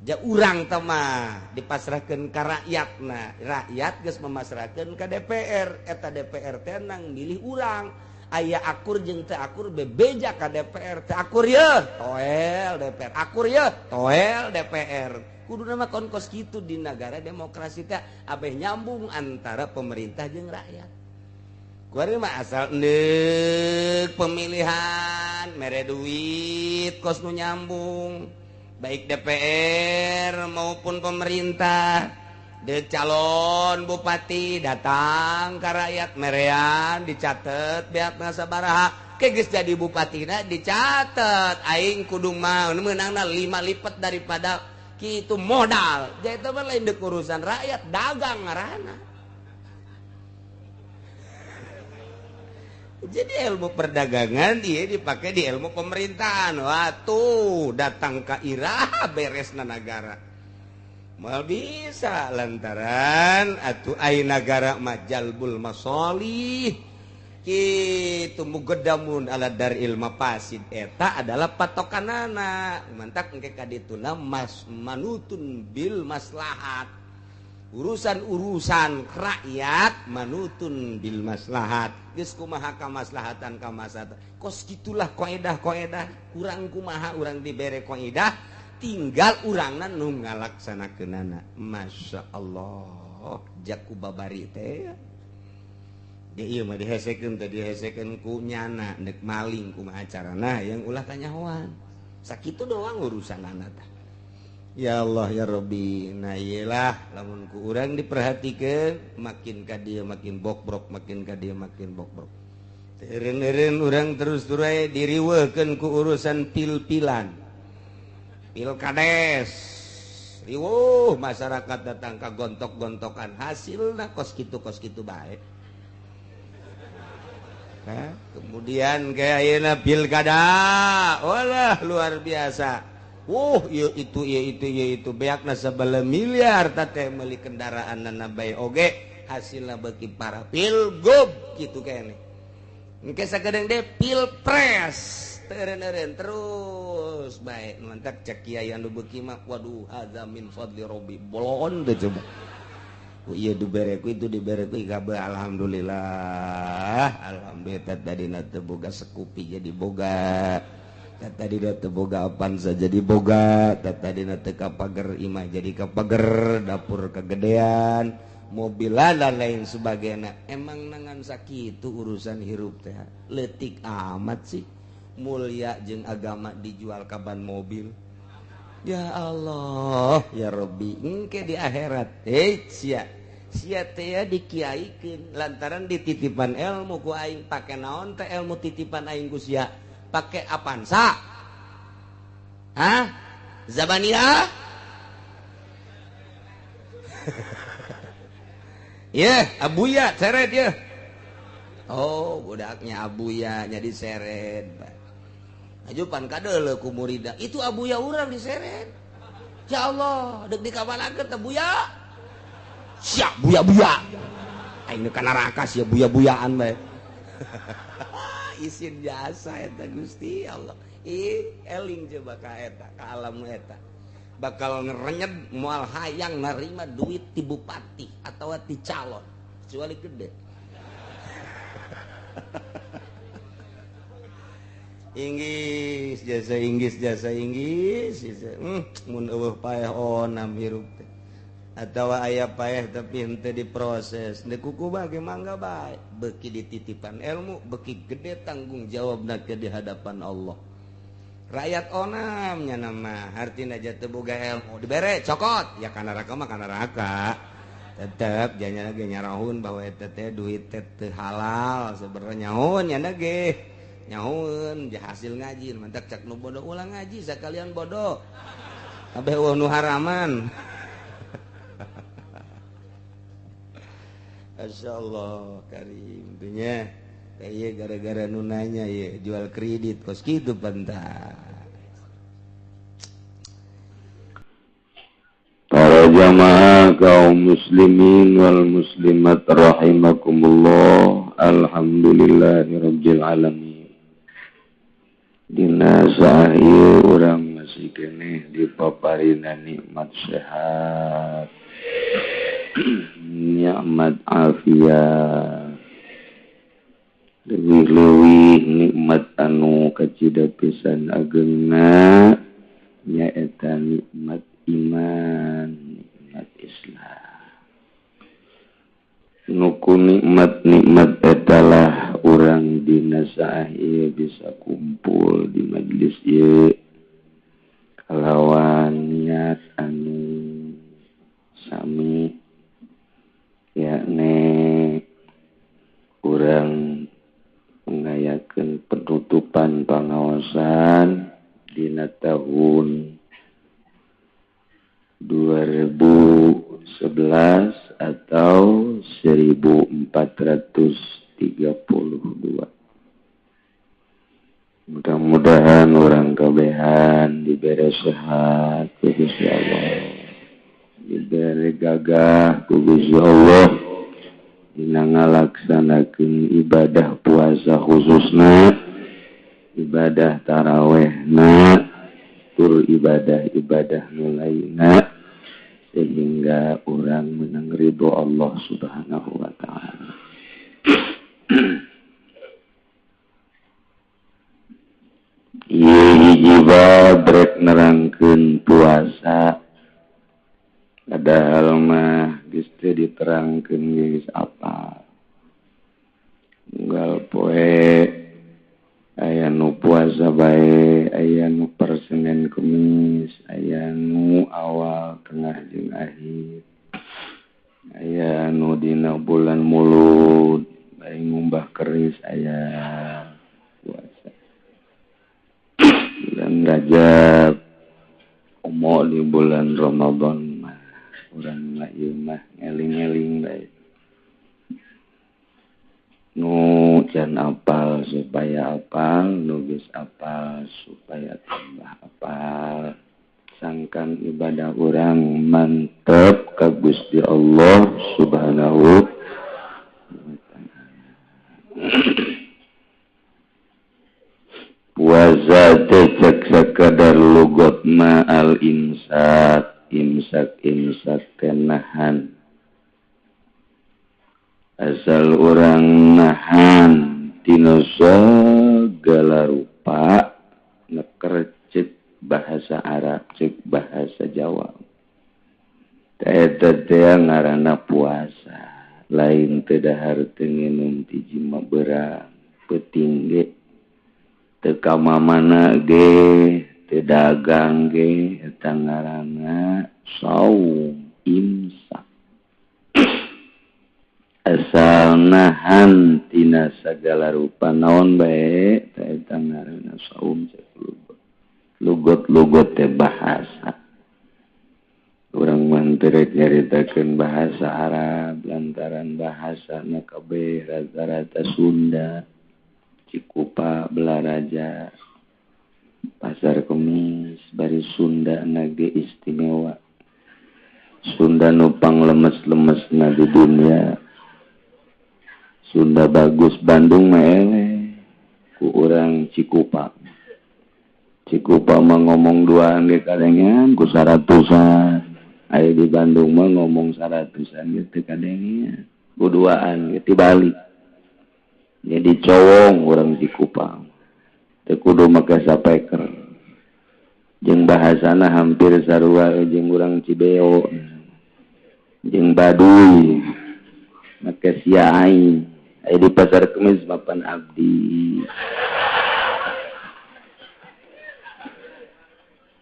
S3: Ja urang teh mah dipasrahkeun ka rakyatna. Rakyat geus memasrahkeun ka DPR. Eta DPR teh nang milih urang. Aya akur jeung teu akur bebeja ka DPR. Teu akur yeuh, toel DPR. Akur yeuh, toel DPR. Kuduna mah kon kos kitu di negara demokrasi teh abeh nyambung antara pemerintah jeung rakyat. Kuari mah asal neuk pemilihan mere duit kos nu nyambung baik DPR maupun pemerintah de calon bupati datang ka rakyat merean dicatet beak sabaraha ke geus jadi bupatina dicatet aing kudu mah meunangna 5 lipat daripada kitu modal jadi itu mah lain deuk urusan rakyat dagang ngaranna. Jadi ilmu perdagangan dia dipakai di ilmu pemerintahan. Wah tuh datang ke iraha beresna nagara. Mal bisa lantaran atuh ai nagara majalbul masolih. Kitu mugedamun ala daril mafasid eta adalah patokanana. Mantak engke ka dituna mas manutun bil maslahat. Urusan-urusan rakyat manutun bil maslahat. Geus kumaha kamaslahatan kamaslahatan. Kos gitulah koedah-koedah. Urang kumaha urang dibere koedah, tinggal urangna nu ngalaksanakeunana. Masya Allah, jaku babari teh. Dia ieu mah dihesekeun teh dihesekeun ku nyana nek maling kumaha carana yang ulah kanyahoan. Sakitu doang urusanana tah. Ya Allah ya Rabbi, nah iyalah lamun ku urang diperhatikeun makin ka dieu makin bokbrok, makin ka dieu makin bokbrok. Eureun-eureun urang terus turai diriweuhkeun ku urusan pil-pilan. Pilkades. Riweuh masyarakat datang ka gontok-gontokan hasilna kos kitu bae. Nah, kemudian kayak ayeuna pilkada, walah luar biasa. Ieu itu ieu itu ieu itu beakna sabala miliar teh meuli kendaraanna bae oge hasilna beuki parah pilgub kitu keneh. Engke sakedeung deui pilpres teureun-eureun terus bae mantak cek kiai anu beuki mah waduh hadza min fadli rabbi bolon teh coba. Iya dibereku itu dibereku kabeh alhamdulillah alhamdulillah tadina teu boga sekupi jadi boga tadina teu boga Avanza jadi boga tadina teu kapager imah jadi kapager dapur kegedean mobilan dan lain sebagainya emang nangan sakitu urusan hirup teh leutik amat sih mulia jeung agama dijual kaban mobil. Ya Allah ya Rabbi engke di akhirat sia sia teh dikiaikeun lantaran dititipan ilmu ku aing pake naon teh ilmu titipan aing ku sia pake Avanza hah Zabania yeh Abuya seret yeh oh budaknya Abuya jadi seret ajupan kadeuleu ku murida itu Abuya urang diseret ya Allah deuk dikawalakeun teh Buya sia buya-buya aing ka neraka sia buya-buyaan bae isin jasa eta Gusti Allah ih eling coba ka eta ka alam eta bakal ngerenyed moal hayang narima duit ti bupati atawa ti calon kecuali gede. Inggris jasa Inggris jasa Inggris mun eueuh paeh onam hirup teh atawa aya paeh tapi henteu diproses deuk kuku bage mangga bae beuki dititipan ilmu beuki gede tanggung jawabna ke di hadapan Allah rakyat onam nya nama hartina teu boga ilmu dibere cokot ya kana neraka mah kana neraka tetep janya ge nyarahun bahwa eta teh duit teh teu halal sebenarnya nyaun nya ge nyaun hasil ngaji mantak cak nu bodoh ulang ngaji sakalian bodoh kabeh eueuh nu haraman. Masyaallah karim dunya ieu gara-gara nu nanya ieu jual kredit kos kitu pantas.
S1: Para jamaah kaum muslimin wal muslimat rahimakumullah, alhamdulillahirabbil alamin. Dina saha urang masih keneh dipaparina nikmat sehat, nikmat afiat, leuwih-leuwih nikmat anu kacida pisan agengna nyaeta nikmat iman, nikmat Islam. Nuku nikmat-nikmat etalah urang dina saah ieu bisa kumpul di majelis ieu kalawan niat anu sami yakni urang ngayakeun penutupan pangaosan dina tahun 2011 atau 1432. Mudah-mudahan orang kabehan diberi sehat ku Gusti Allah, diberi gagah ku Gusti Allah dina ngalaksanakeun ibadah puasa khususna, ibadah tarawehna, tur ibadah-ibadah nu lainna, sehingga orang menang ridho Allah Subhanahu wa ta'ala. Ieu hiji bab rek nerangkeun puasa, padahal mah geus teu diterangkeun geus apa. Unggal poe aya nu puasa bae, aya nu per Senin Kemis, aya nu awal tengah jeung akhir, aya nu dina bulan Mulud bae ngumbah keris, aya puasa bulan Rajab, komo di bulan Ramadan mah urang mah ieu mah ngeling-eling bae. Nu can apal supaya apal, nu geus apal supaya tambah apal. Sangkan ibadah urang mantep ka Gusti Allah Subhanahu wa ta'ala. Puasa teh cek sakadar lugot ma al imsak, imsak imsak kenahan. Asal orang nahan tina segala rupa neker cek bahasa Arab cek bahasa Jawa. Eta teh ngaranna puasa, lain teu dahar teu nginum ti jima beurang peuting ge teu ka mamana ge teu dagang ge eta ngaranna saum imsak. Asal nahan tina segala rupa naon bae eta ngaranna saum cek lugot. Lugot-lugot teh bahasa. Urang mah teu rek nyaritakeun bahasa Arab lantaran bahasana kabeh rata-rata Sunda, Cikupa, Belaraja, Pasar Kemis, bari Sunda na ge istimewa. Sunda nu panglemes-lemesna di dunia. Sunda bagus Bandung mah eleh ku urang Cikupa. Cikupa mah ngomong duaan ge kadengean ku 100-an. Aya di Bandung mah ngomong 100-an ge teu kadengean. Ku duaan ge tibalik. Jadi cowong urang Cikupa. Teu kudu make sapeker. Jeung bahasana hampir sarua jeung urang Cibeo. Jeung Baduy. Make sia aing. Aya di Pasar Kemis mapan abdi.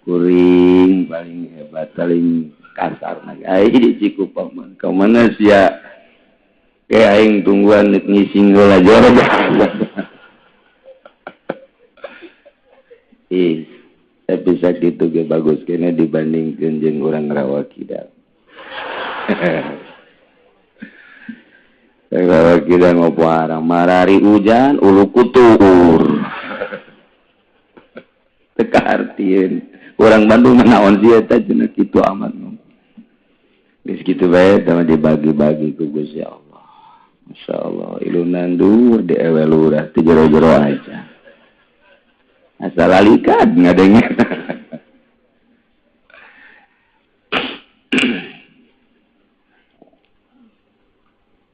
S1: Kuring paling hebat, paling kasar aya di Cikupa mah. Ka mana sia? Ke aing tungguan ngising heula jero. Ih, tapi sakitu ge bagus kene dibandingkeun jeung urang Rawa Kidal. Rawa Kidal ngopo arang marari hujan ulu kutur. Teu kaartieun. Urang Bandung mah naon sih eta cenah kitu amat. Geus kitu bae tah dibagi-bagi ku Gusti Allah. Masyaallah, ilunan dur di ewe lurah teu jero-jero aja. Asal alikat ngadengnya.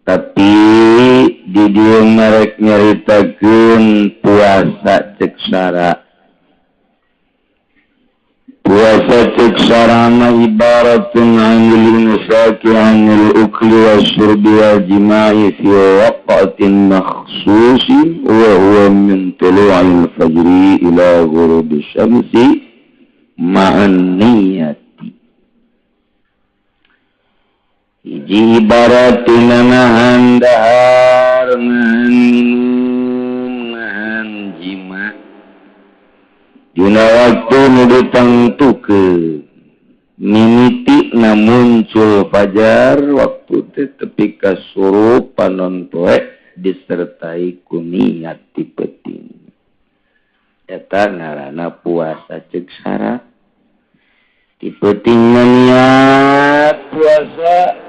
S1: Tapi di dieu merek nyaritakeun puasa cek sara. Puasa cek sara mah ibaratun anil imsaki anil ukli wasyurbi wal jima'i fi waqtin makhsusin wa huwa min tulu'il fajri ila ghurubi syamsi ma'an niyyati. Hiji ibaratina nahan dahar, nahan minum, nahan jima dina waktu nu ditangtukeun mimiti na muncul fajar waktu teh tepi ka surup panon poe disertai ku niat ti peuting. Eta ngaranna puasa cek syarat. Ti peuting niat puasa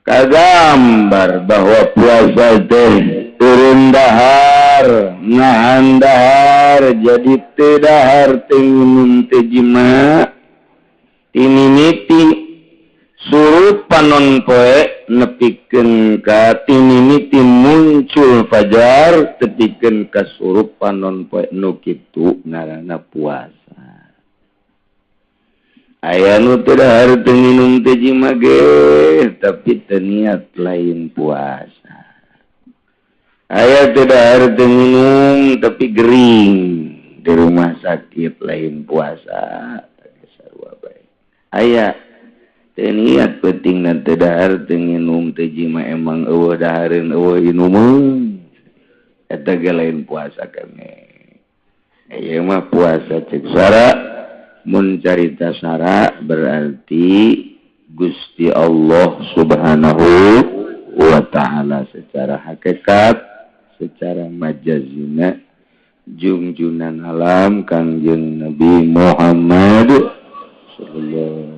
S1: kagambar bahwa puasa teh turun dahar, nahan dahar, jadi teu dahar teu nginum teu jima, timimiti surut panon poe nepikeun ka timimiti muncul fajar tepikeun ka surup panon poe nu kitu ngaranna puasa. Aya nu teu dahar teu nginum teu jima ge tapi teu niat lain puasa. Aya teu dahar teu minum tapi gering di rumah sakit, lain puasa, sarua bae. Aya teu niat peutingna teu dahar teu nginum teu jima, emang euweuh dahareun, euweuh inumeun, eta ge lain puasa keneh. Ieu mah puasa cek sara. Mun carita sara berarti Gusti Allah Subhanahu wa Ta'ala secara hakikat, secara majazina jungjunan alam Kangjeng Nabi Muhammad sallallahu.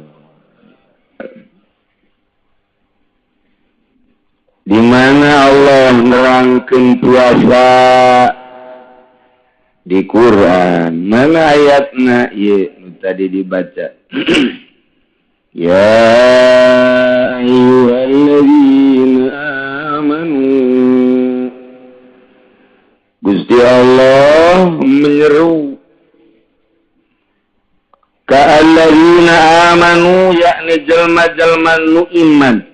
S1: Di mana Allah nerangkeun puasa di Quran, mana ayatna ieu nu tadi dibaca? Ya ayyuhalladzina amanu. Gusti Allah menyeru ka alladzina amanu, yakni jelma-jelma nu iman.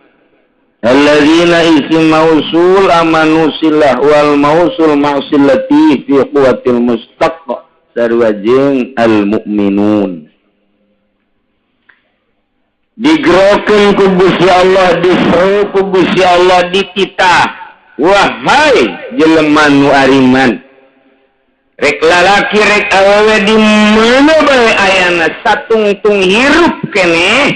S1: Alladzina isim mausul amanu silah wal mausul ma'silati fi quwwatil mustaq sarua jeung al mukminun. Digerokeun ku Gusti Allah, diseru ku Gusti Allah, dititah, wahai jelema nu ariman, rek lalaki rek awewe di mana bae ayana satungtung hirup keneh,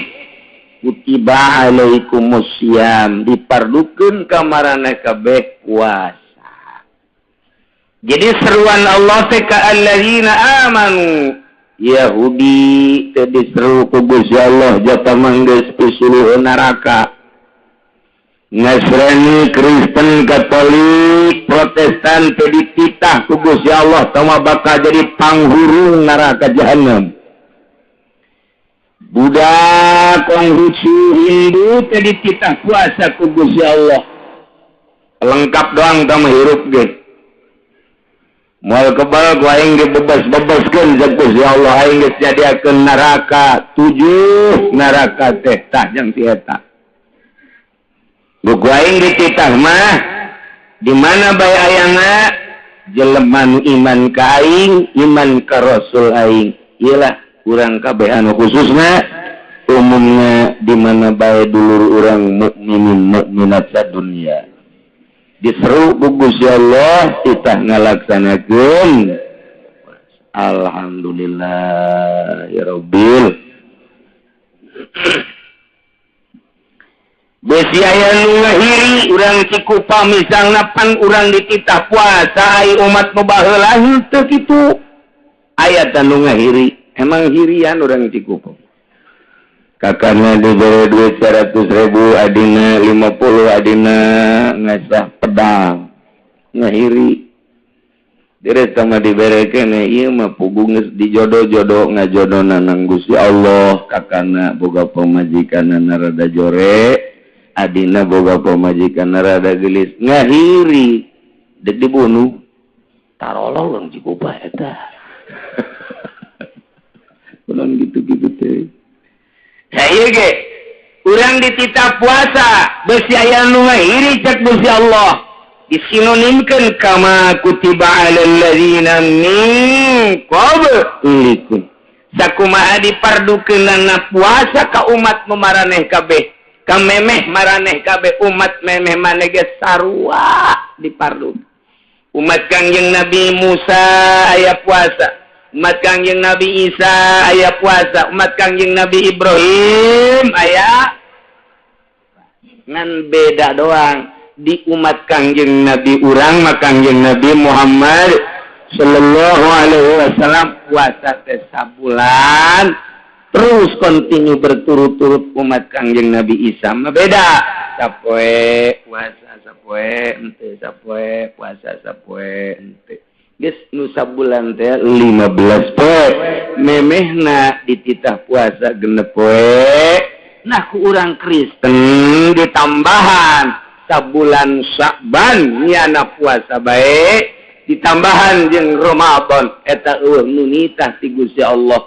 S1: kutiba alaikumusiyam, dipardukeun ka maraneh kabeh puasa. Jadi seruan Allah teh ka alladzina amanu. Yahudi teh diseru ku Gusti Allah jata manggeus pisuluh neraka. Nasrani, Kristen, Katolik, Protestan teh dititah ku Gusti Allah tama bakal jadi panghurung neraka jahanam. Buddha, Konghucu, Hindu teh dititah puasa ku Gusti Allah. Lengkap doang tama hirup ge. Moal kebal ku aing dibebas-bebaskeun ku Gusti Allah, aing geus nyadiakeun neraka 7 neraka teh tah jeung si eta. Ku aing dititah mah di mana bae ayana jelema nu iman ka aing, iman ka Rasul aing. Iyalah urang kabeh anu khususna umumna di mana bae dulur urang mukminin mukminat sadunya. Diseru ku Gusti Allah titah ngalaksanakeun. Alhamdulillah ya Rabbil. Besi aya nu ngahiri urang Cikupa misalna pan urang dititah puasa ai umat nu baheula henteu kitu. Aya tah nu ngahiri, emang hirian urang Cikupa. Kakakna dibere duit 100.000, adina 50, adina ngasah pedang ngahiri. Dire sama dibere keneh ieu mah puguh geus dijodoh-jodoh ngajodona nang Gusti Allah. Kakana boga pamajikanna rada jore, adina boga pamajikanna rada geulis, ngahiri dek dibunuh. Tarolol urang Cikupa eta. Kunaon gitu-gitu teh. Nah ieu ge urang dititah puasa besi aya nu ngahiri cek Gusti Allah disinonimkeun kama kutiba alal ladzina min qablikum. Sakumaha dipardukeunana puasa ka umat nu maraneh kabeh, ka memeh maraneh kabeh, umat memeh maneh ge sarua dipardu. Umat Kangjeng Nabi Musa aya puasa, umat Kangjeng Nabi Isa aya puasa, umat Kangjeng Nabi Ibrahim aya. Ngan beda doang di umat Kangjeng Nabi urang mah Kangjeng Nabi Muhammad sallallahu alaihi wasallam puasa teh sabulan terus kontinu berturut-turut. Umat Kangjeng Nabi Isa mah beda, sapoe puasa sapoe henteu, sapoe puasa sapoe henteu. Geus nu sabulan teh 15 poe, memehna dititah puasa 6 poe. Nah ku urang Kristen ditambahan sabulan Sya'ban nyana puasa bae ditambahan jeung Ramadan eta eueuh nu nitah ti Gusti Allah.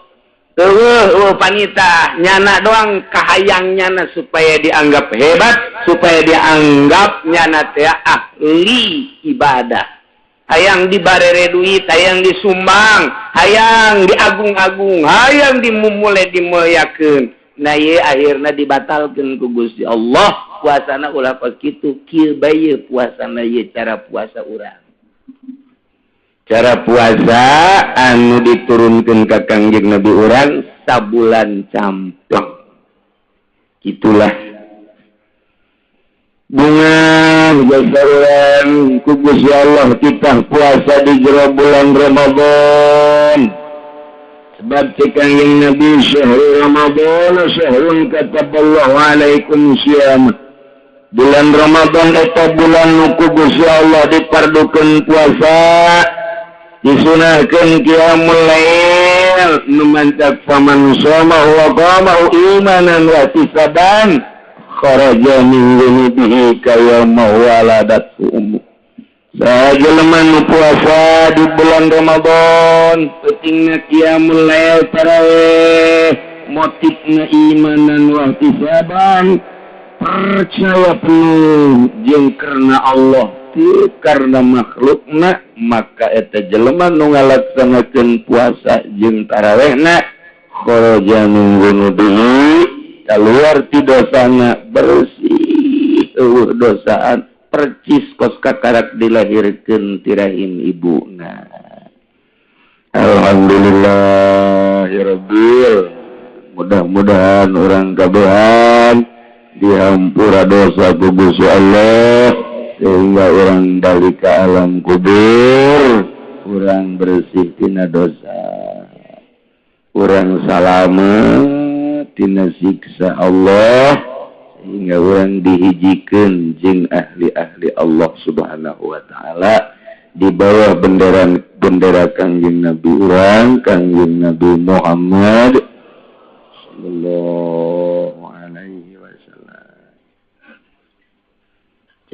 S1: Eueuh panita nyana doang kahayang nyana supaya dianggap hebat, supaya dianggap nyana teh ahli ibadah. Hayang dibarere duit, hayang disumbang, hayang diagung-agung, hayang dimumule dimuliakeun. Nah ieu akhirna dibatalkeun ku Gusti Allah. Puasana ulah kos kitu, kieu bae puasana ieu cara puasa urang. Cara puasa anu diturunkan ke Kangjeng Nabi urang sabulan campleng. Itulah bunga jasa urang ku Gusti Allah kita puasa di jero bulan Ramadan. Sebab cek Kangjeng Nabi syahrul Ramadan syahrun kataballahu alaikum siyam. Bulan Ramadan eta bulan nu ku Gusti Allah dipardukeun puasa. Disunahkeun qiyamul lail nu mantap faman shoma wa qama imanan wa ihtisaban kharaja min dzunubihi kayama waladat ummu. Sajelema nu puasa di bulan Ramadan pentingna qiyamul lail tarawih motifna imanan wa ihtisaban percaya penuh jeung karena Allah karena makhlukna maka eta jelema nu ngalaksanakeun puasa jeung tarawehna kharaja min dzunubihi keluar ti dosana bersih eueuh dosaan percis kos kakarak dilahirkeun ti rahim ibuna. Alhamdulillahirabbil mudah-mudahan urang kabehan dihampura dosa ku Gusti Allah sehingga orang balik ke alam kubur orang bersih tina dosa, orang salamet tina siksa Allah sehingga orang dihijikeun jeung ahli-ahli Allah Subhanahu wa taala di bawah bendera Kangjeng Nabi urang Kangjeng Nabi Muhammad sallallahu alaihi wasallam.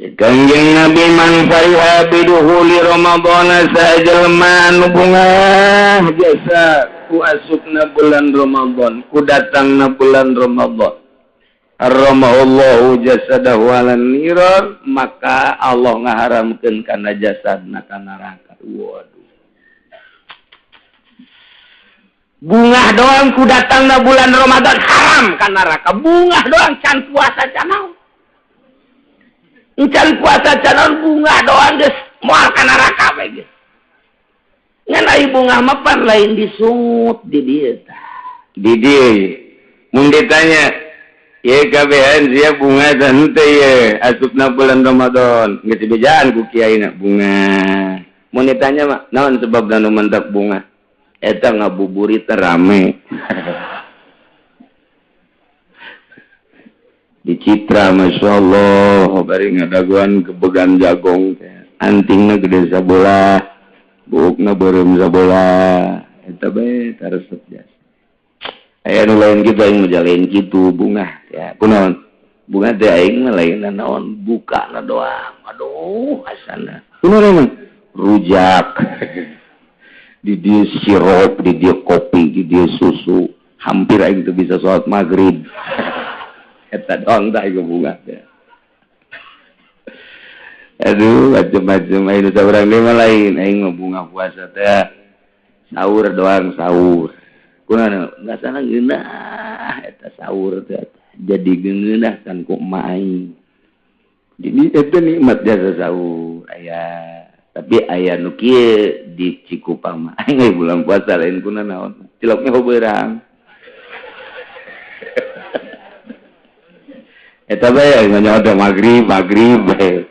S1: Kangjeng Nabi man fariha biduhuli Ramadan sajelma nu bungah jasa ku asupna bulan Ramadan ku datangna bulan Ramadan harramallahu jasadahu alan nirar maka Allah ngaharamkeun kana jasadna ka neraka. Waduh, bungah doang ku datangna bulan Ramadan haram ka neraka. Bungah doang can puasa can naon. Encan puasa canon bunga doang geus moal ka neraka bae geus. Ngan ai bunga mah pan lain disungut di dieu tah. Di dieu mun ditanya, "Ye kabehan sia bunga teh henteu ye asupna bulan Ramadan." Geus dibejaan ku kiaina bunga. Mun ditanya mah, naon sebabna nu mentak bunga? Eta ngabuburit rame. Di Citra Masya Allah bari ngadaguan kebegan jagong antingna gede sabola buukna beureum sabola eta bae taresep jasa aya nu lain kitu aing mah lain kitu bungah ya kunaon bunga teh aing mah lain naon bukana doang aduh asana kunaon emang rujak di dieu sirup di dieu kopi di dieu susu hampir aing teu bisa salat maghrib. Eta doang tak ieu bunga teh. Aduh, macam-macam aing saurang deui mah lain, aing mah bunga puasa teh. Sahur doang sahur. Kunaon ngasana ngeunah eta sahur teh. Jadi ngeunah kan ku emak aing. Jadi eta nikmat jasa sahur aya. Tapi aya nu kieu di Cikupang mah aing bulan puasa lain kunaon. Ciloknya hobeurang. Eta bae nanya ada maghrib bae.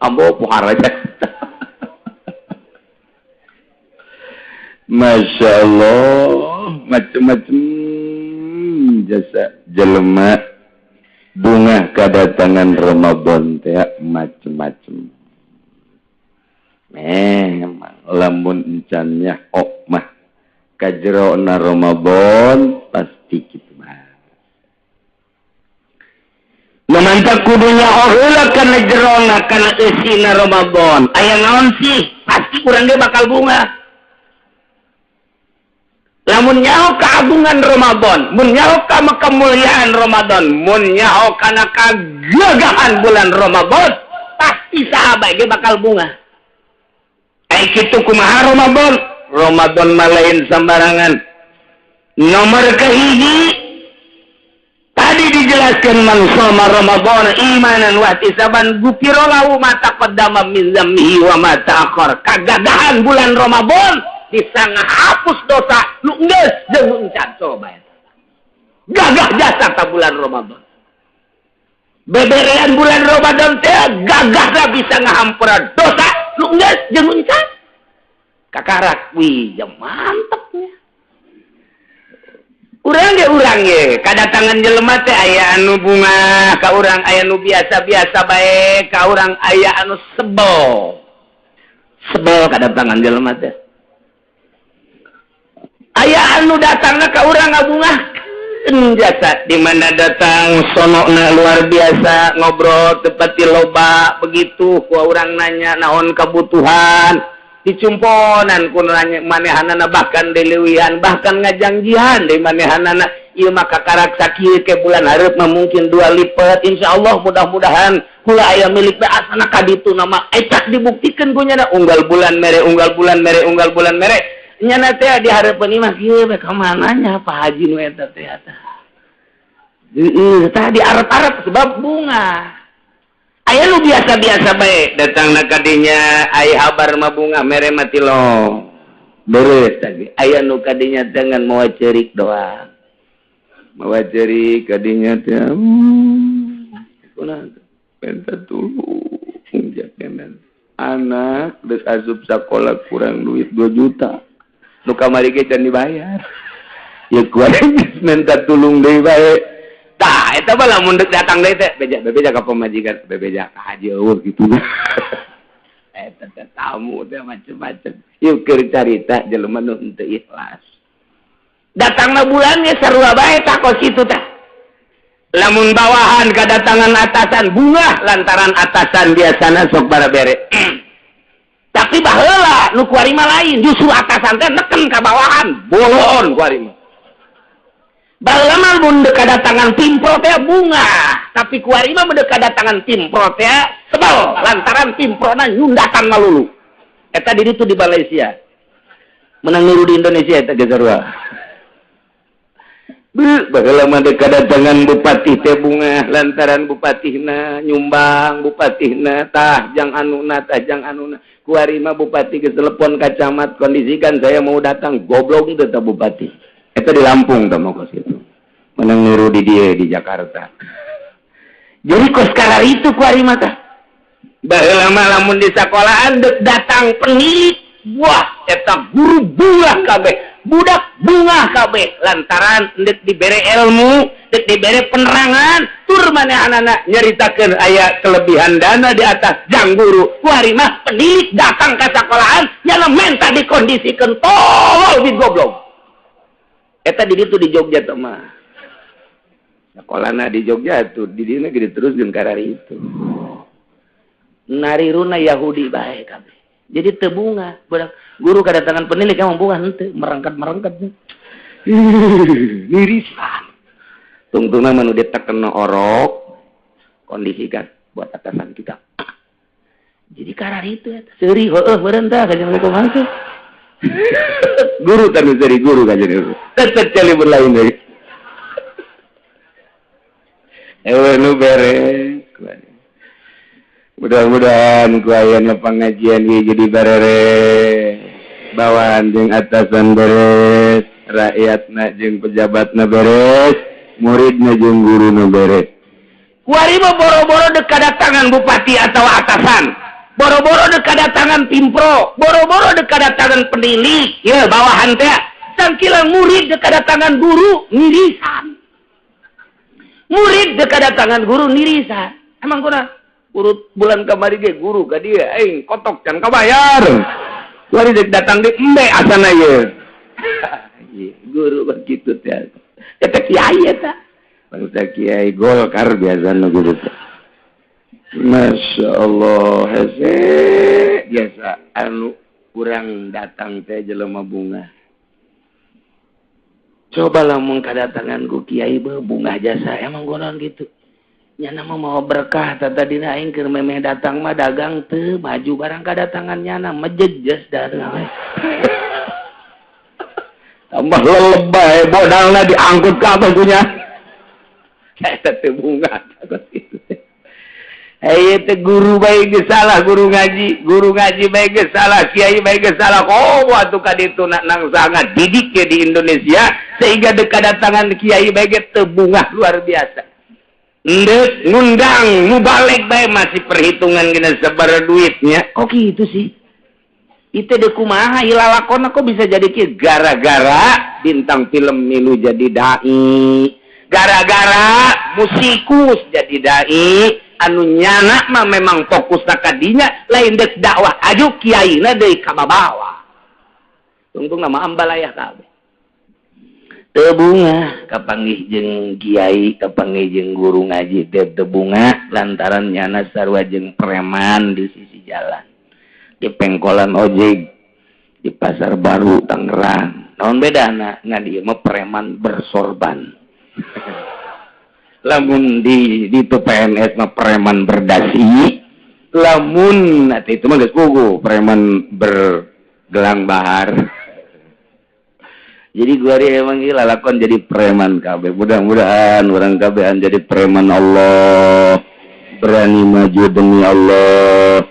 S1: Ambo pohar aja. Masya Allah, macem-macem jasa jelema bunga kedatangan Ramadan teh macem-macem. Memang lamun encannya ok mah kajerona Ramadan pasti kitu. Memantap kudunya heula kana jerona kana eusina Ramadan. Aya naon sih? Pasti urang ge bakal bunga. Lamun nyaho keagungan Ramadan, mun nyaho ka kemuliaan Ramadan, mun nyaho kana kagagahan bulan Ramadan, pasti sahabat ge bakal bunga. Ai kitu kumaha Ramadan? Ramadan mah lain sembarangan. Nomor kahiji tadi dijelaskan man shoma Ramadan imanan wa ihtisaban gufira lahu ma taqaddama min dzambihi wa ma ta'akhkhar. Kagagahan bulan Ramadan bisa ngahapus dosa nu geus jeung nu encan. Coba eta. Gagah jasa ta bulan Ramadan. Beberean bulan Ramadan teh gagahna bisa ngahampura dosa nu geus jeung nu encan. Kakarak wih ya mantepnya. Urang ge kadatangan jelema teh aya anu bunga ka urang, aya anu biasa-biasa bae ka urang, aya anu sebel. Sebel kadatangan jelema teh. Aya anu datangna ka urang ngabungahkeun jasa, di mana datang sonokna luar biasa, ngobrol tepati loba begitu ku urang nanya naon kebutuhan, dicumponan ku nanya manehanana, bahkan dileuwihan, bahkan ngajangjihan di manehanana, ieu mah kakarak sakieu ke bulan hareup mah mungkin 2 lipat, insyaallah mudah-mudahan kula aya milik teh asana ka ditu nama eta dibuktikeun ku nyana unggal bulan mere, unggal bulan mere, unggal bulan mere. Nyana teh di hareupeun imah kieu we ka mana nya Pak Haji nu eta teh eta. Heeh, tah di arep-arep sebab bunga. Aya nu biasa-biasa bae datangna ka dinya ai habar mah bunga mere mah tilong. Beres tadi. Aya nu ka dinya dengan mawa ceurik doang. Mawa ceurik ka dinya teh. Kunaon? Minta tulung jakenan. Anak geus asup sakola kurang duit 2 juta. Nu kamari ge can dibayar. Ya kuat minta tulung deui bae. Tah eta mah lamun deuk datang deui teh beja bebeja ka pamajikan, bebeja ka haji eueuh kitu. Eta teh tamu teh macem-macem. Ieu keur carita jelema nu henteu ikhlas. Datangna bulan ge sarua bae tah kos kitu tah. Lamun bawahan kadatangan atasan bunga lantaran atasan biasana sok barabere. Tapi baheula nu kuari mah lain, justru atasan teh neken ka bawahan, bolon kuari mah. Baheula mah mun deuk kadatangan pimpro teh bunga, tapi kuari mah mun deuk kadatangan pimpro teh sebel lantaran pimprona nyundatan malulu. Eta di ditu di Malaysia. Menang niru di Indonesia eta ge sarua. Baheula mah deuk kadatangan bupati teh bunga lantaran bupatihna nyumbang, bupatihna tah jang anuna, tah jang anuna. Kuari mah bupati geus telepon ka camat, kondisikan saya mau datang, goblok teh tah bupati. Eta di Lampung tah mah kos kitu. Menang niru di dieu di Jakarta. Jadi kos karar itu kuari mah tah. Baheula mah lamun di sakolahan deuk datang penilik, wah eta guru bunga kabeh, budak bunga kabeh lantaran deuk dibere ilmu, deuk dibere penerangan, tur manehanana nyaritakeun aya kelebihan dana di atas jang guru. Kuari mah penilik datang ka sakolahan nyana menta dikondisikeun tolol bin goblok. Eta di ditu di Jogja teh mah. Sakolana di Jogja tuh di dieu ge diteruskeun karari itu. Nariruna Yahudi bae kabeh. Jadi teu bunga, budak guru kadatangan penilik emang bunga henteu, merangkat-merangkat. Mirisan. Tungtungna mah nu ditekena orok, kondisikan buat atasan kita. Jadi karar itu eta. Seuri heueuh meureun tah ka jeung kumaha teh. Guru tah nu seuri guru ka jeung tetep celi berlain deui. Ewe nu beres. Mudah-mudahan ku ayana pengajian ieu jadi beres. Bawahan jeung atasan beres, rakyatna jeung pejabatna beres, muridna jeung guruna beres. Kuari mah boro-boro deuk kadatangan bupati atau atasan, boro-boro deuk kadatangan pimpro, boro-boro deuk kadatangan penilik, ya bawahan teh. Sangkila murid deuk kadatangan guru nirisan. Murid deuk kadatangan guru nirisan. Emang kuna urut bulan kamari ge guru ka dieu aing kotok can kabayar. Kuari deuk datang di embe asana ieu. Guru begitu teh. Eta kiai eta. Bangsa kiai Golkar biasana guru teh. Masya Allah, hese biasa anu kurang datang teh jelema bunga. Coba lamun kadatangan ku kiai bungah jasa emang gonon gitu. Nyana mah mau berkah tadina aing keur memeh datang mah dagang teu maju barang kadatangan nyana mejejes datang. Tambah lelebay modalna diangkut ka abah punya. Eta teh bungah gitu. Hei teh guru bae geus salah guru ngaji bae geus salah, kiai bae geus salah. Oh atuh ka ditu nang sangat didik ke di Indonesia sehingga deuk kadatangan kiai bae ge teu bungah luar biasa. Ndek ngundang mubalig bae masih perhitungan gina sabar duitnya. Kok gitu sih? Itu deuk kumaha ilalakona kok bisa jadi kieu gara-gara bintang film milu jadi dai, gara-gara musikus jadi dai. Anu nyana mah memang fokus kadinya lain dek dakwah aju kiaina deui ka babawa. Tungtung nama ambalayah kabeh. Teu bungah kapanggih jeung kiai, kapanggih jeung guru ngaji teh teu bungah lantaran nyana sarua jeung preman di sisi jalan. Di pengkolan ojek di Pasar Baru Tangerang. Naon bedana? Ngan ieu mah preman bersorban. Lamun di itu PNS mah preman berdasi, lamun nanti itu mah geus puguh preman bergelang bahar. Jadi gua emang gila lakon jadi preman kabeh. Mudah-mudahan orang kabehan jadi preman Allah, berani maju demi Allah,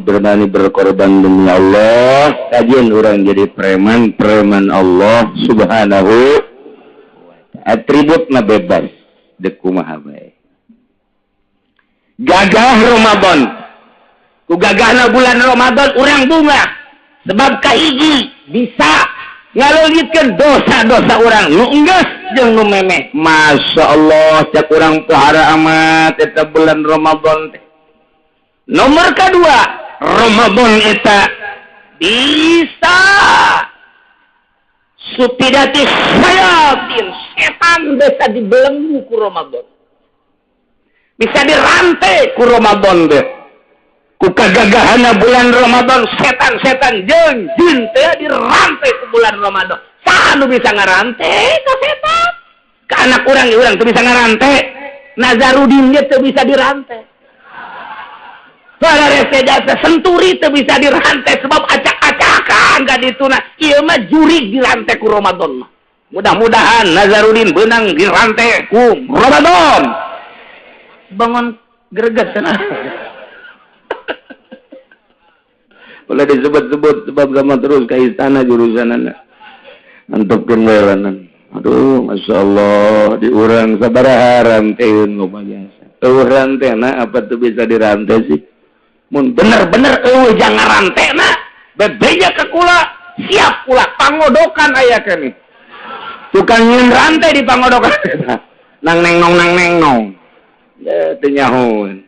S1: berani berkorban demi Allah. Kajian orang jadi preman, preman Allah Subhanahu. Atributna bebas. Dekumaha bae. Gagah Ramadan. Ku gagahna bulan Ramadan urang bunga. Sebab kahiji bisa ngaleungitkeun dosa-dosa urang nu enggeus jeung nu memeh. Masya Allah cak urang pohara amat eta bulan Ramadan teh. Nomor kedua, Ramadan eta bisa supidati sayatin setan bisa dibelenggu ku Ramadan, bisa dirantai ku Ramadan deh. Ku kagagahana bulan Ramadan setan-setan jeung jin teh dirantai ku bulan Ramadan. Saha nu bisa ngarantai ka setan? Ka anak urang ge urang teu bisa ngarantai. Nazarudin ge teu bisa dirantai. Jasa senturi teu bisa dirantai sebab acak-acakan ka dituna. Ieu mah jurig dirantai ku Ramadan mah. Mudah-mudahan Nazarudin beunang dirantai ku Ramadan. Bangun greget cenah. Boleh disebut-sebut sebab sama terus ka istana jurusanana. Antepkeun bae lanan. Aduh, masyaallah diurang sabaraha ranteun loba jasa. Eueuh rantena apa tuh bisa dirantai sih? Mun bener-bener eueuh jangan rantena bebeja ke kula siap kula pangodokan aya keneh tukang nyeun rantai di pangodokan nang neng nong nang neng nong teu nyahoeun.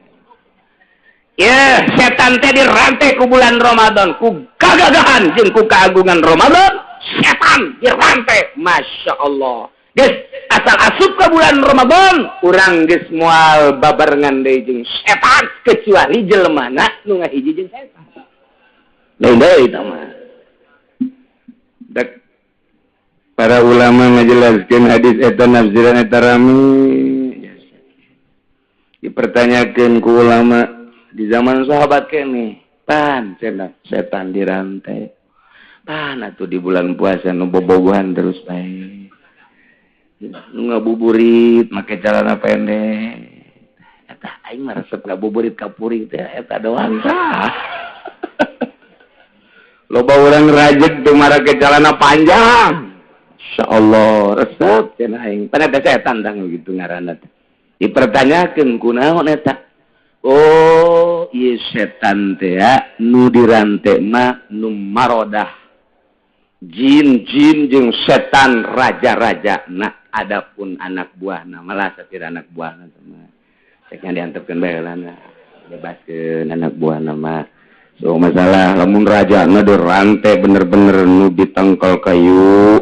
S1: Ye setan teh dirantai ku bulan Ramadan ku kagagahan jeung ku keagungan Ramadan setan dirantai. Masya Allah geus asal asup ke bulan Ramadan urang geus moal babarengan deui jeung setan kecuali jelemana nu ngahiji jeung setan. Lain deui eta mah. Dek para ulama ngajelaskeun hadis eta nafsiran eta rame. Dipertanyakeun ku ulama di zaman sahabat keneh, pan cenah setan dirantai. Pan atuh di bulan puasa nu bobogohan terus bae. Nu ngabuburit make celana pendek. Eta aing mah resep ngabuburit ka puring teh eta doang tah. Loba urang rajeg teu marake celana panjang. Insyaallah resep cenah aing. Pan eta setan tang gitu ngaranna teh. Dipertanyakeun kunaon eta? Oh, ieu setan teh nu dirante mah nu marodah. Jin-jin jeung setan raja-raja. Nah, adapun anak buahna malah satir anak buahna mah. Ceknya diantepkeun bae heulana. Bebaskeun anak buahna mah. So masalah lamun rajana dirante bener-bener nu ditangkal kayu,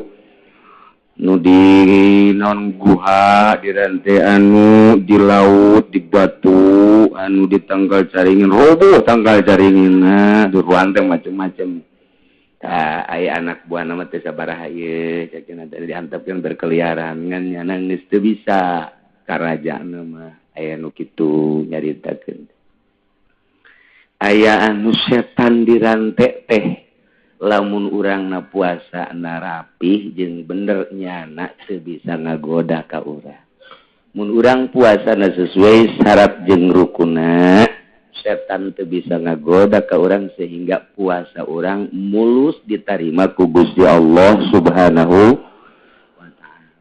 S1: nu di non guha dirante anu di laut di batu anu ditangkal caringin roboh tangkal caringinna dirante macem-macem. Tah aya anak buah nama teh sabaraha ieu cek teh diantepkeun berkeliaran ngan nyana geus teu bisa karajaan mah aya nu kitu nyaritakeun. Aya anu setan dirante teh lamun urang na puasa na rapih jeung bener nyana teu bisa ngagoda ka urang. Mun urang puasa na sesuai syarat jeung rukunna, setan teu bisa ngagoda ka urang sehingga puasa urang mulus diterima ku Gusti Allah Subhanahu wa taala.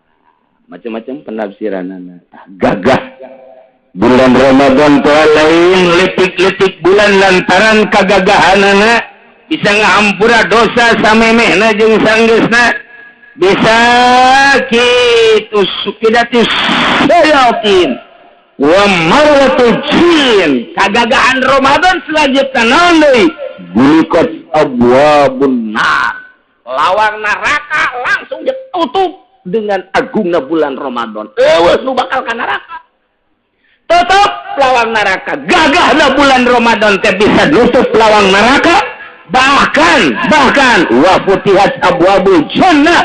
S1: Macam-macam penafsiranana. Gagah bulan Ramadan teh lain letik-letik bulan lantaran kagagahanana bisa ngahampura dosa samemehna jeung sanggeusna, bisa kitu sukidatis sayatin wa marwatul jin. Kagagahan Ramadan selanjutnya naon deui? Bulikat abwabun nar, lawang neraka langsung ditutup dengan agungna bulan Ramadan. Eueuh nu bakal ka neraka, tutup lawang neraka. Gagahna bulan Ramadan teh bisa nutup lawang neraka, bahkan wa futihat abwabul jannah,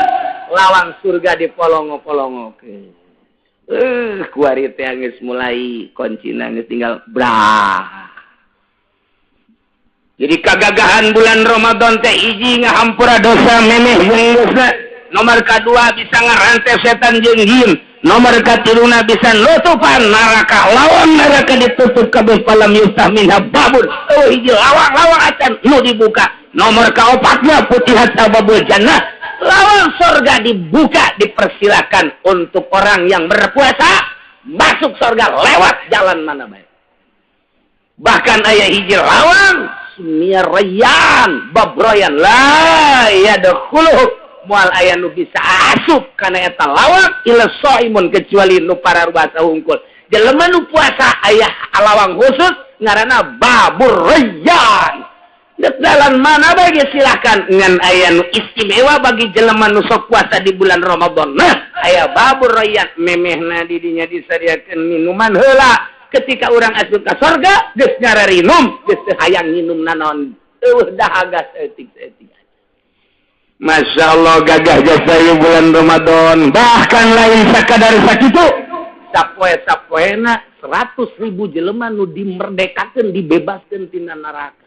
S1: lawang surga dipolongo-polongokeun. Kuari teh geus mulai kuncina geus tinggal brah. Jadi kagagahan bulan Ramadan teh hiji ngahampura dosa memeh jeung geusna, nomor kadua bisa ngarante setan jeung jin, nomor katiluna bisa nutupan neraka, lawang neraka ditutup kabeh falam yuftah minha babun. Oh hiji lawang-lawang acan nu dibuka. Nomor kaopatna futihat abwabul jannah, lawang surga dibuka, dipersilakan untuk orang yang berpuasa masuk surga lewat jalan mana baik. Bahkan aya hiji lawang sumia rayyan babroyan la yadkhuluhu, moal aya nu bisa asup kana eta lawang illa shaimun, kecuali nu pararuasa hungkul. Jelema nu puasa aya lawang khusus ngaranna babur rayyan. Dek jalan mana bae silakan, ngan aya nu istimewa bagi jelema nu sok puasa di bulan Ramadan. Nah, aya babur rayyan memehna di dinya disadiakeun minuman heula. Ketika urang asup ka sorga geus ngararinum, geus teu hayang nginum nanaon, eueuh dahaga saeutik-saeutik. Masya Allah gagah jasa ieu bulan Ramadan. Bahkan lain sakadar sakitu, sapoe-sapoena 100.000 jelema nu dimerdekakeun, dibebaskeun tina neraka.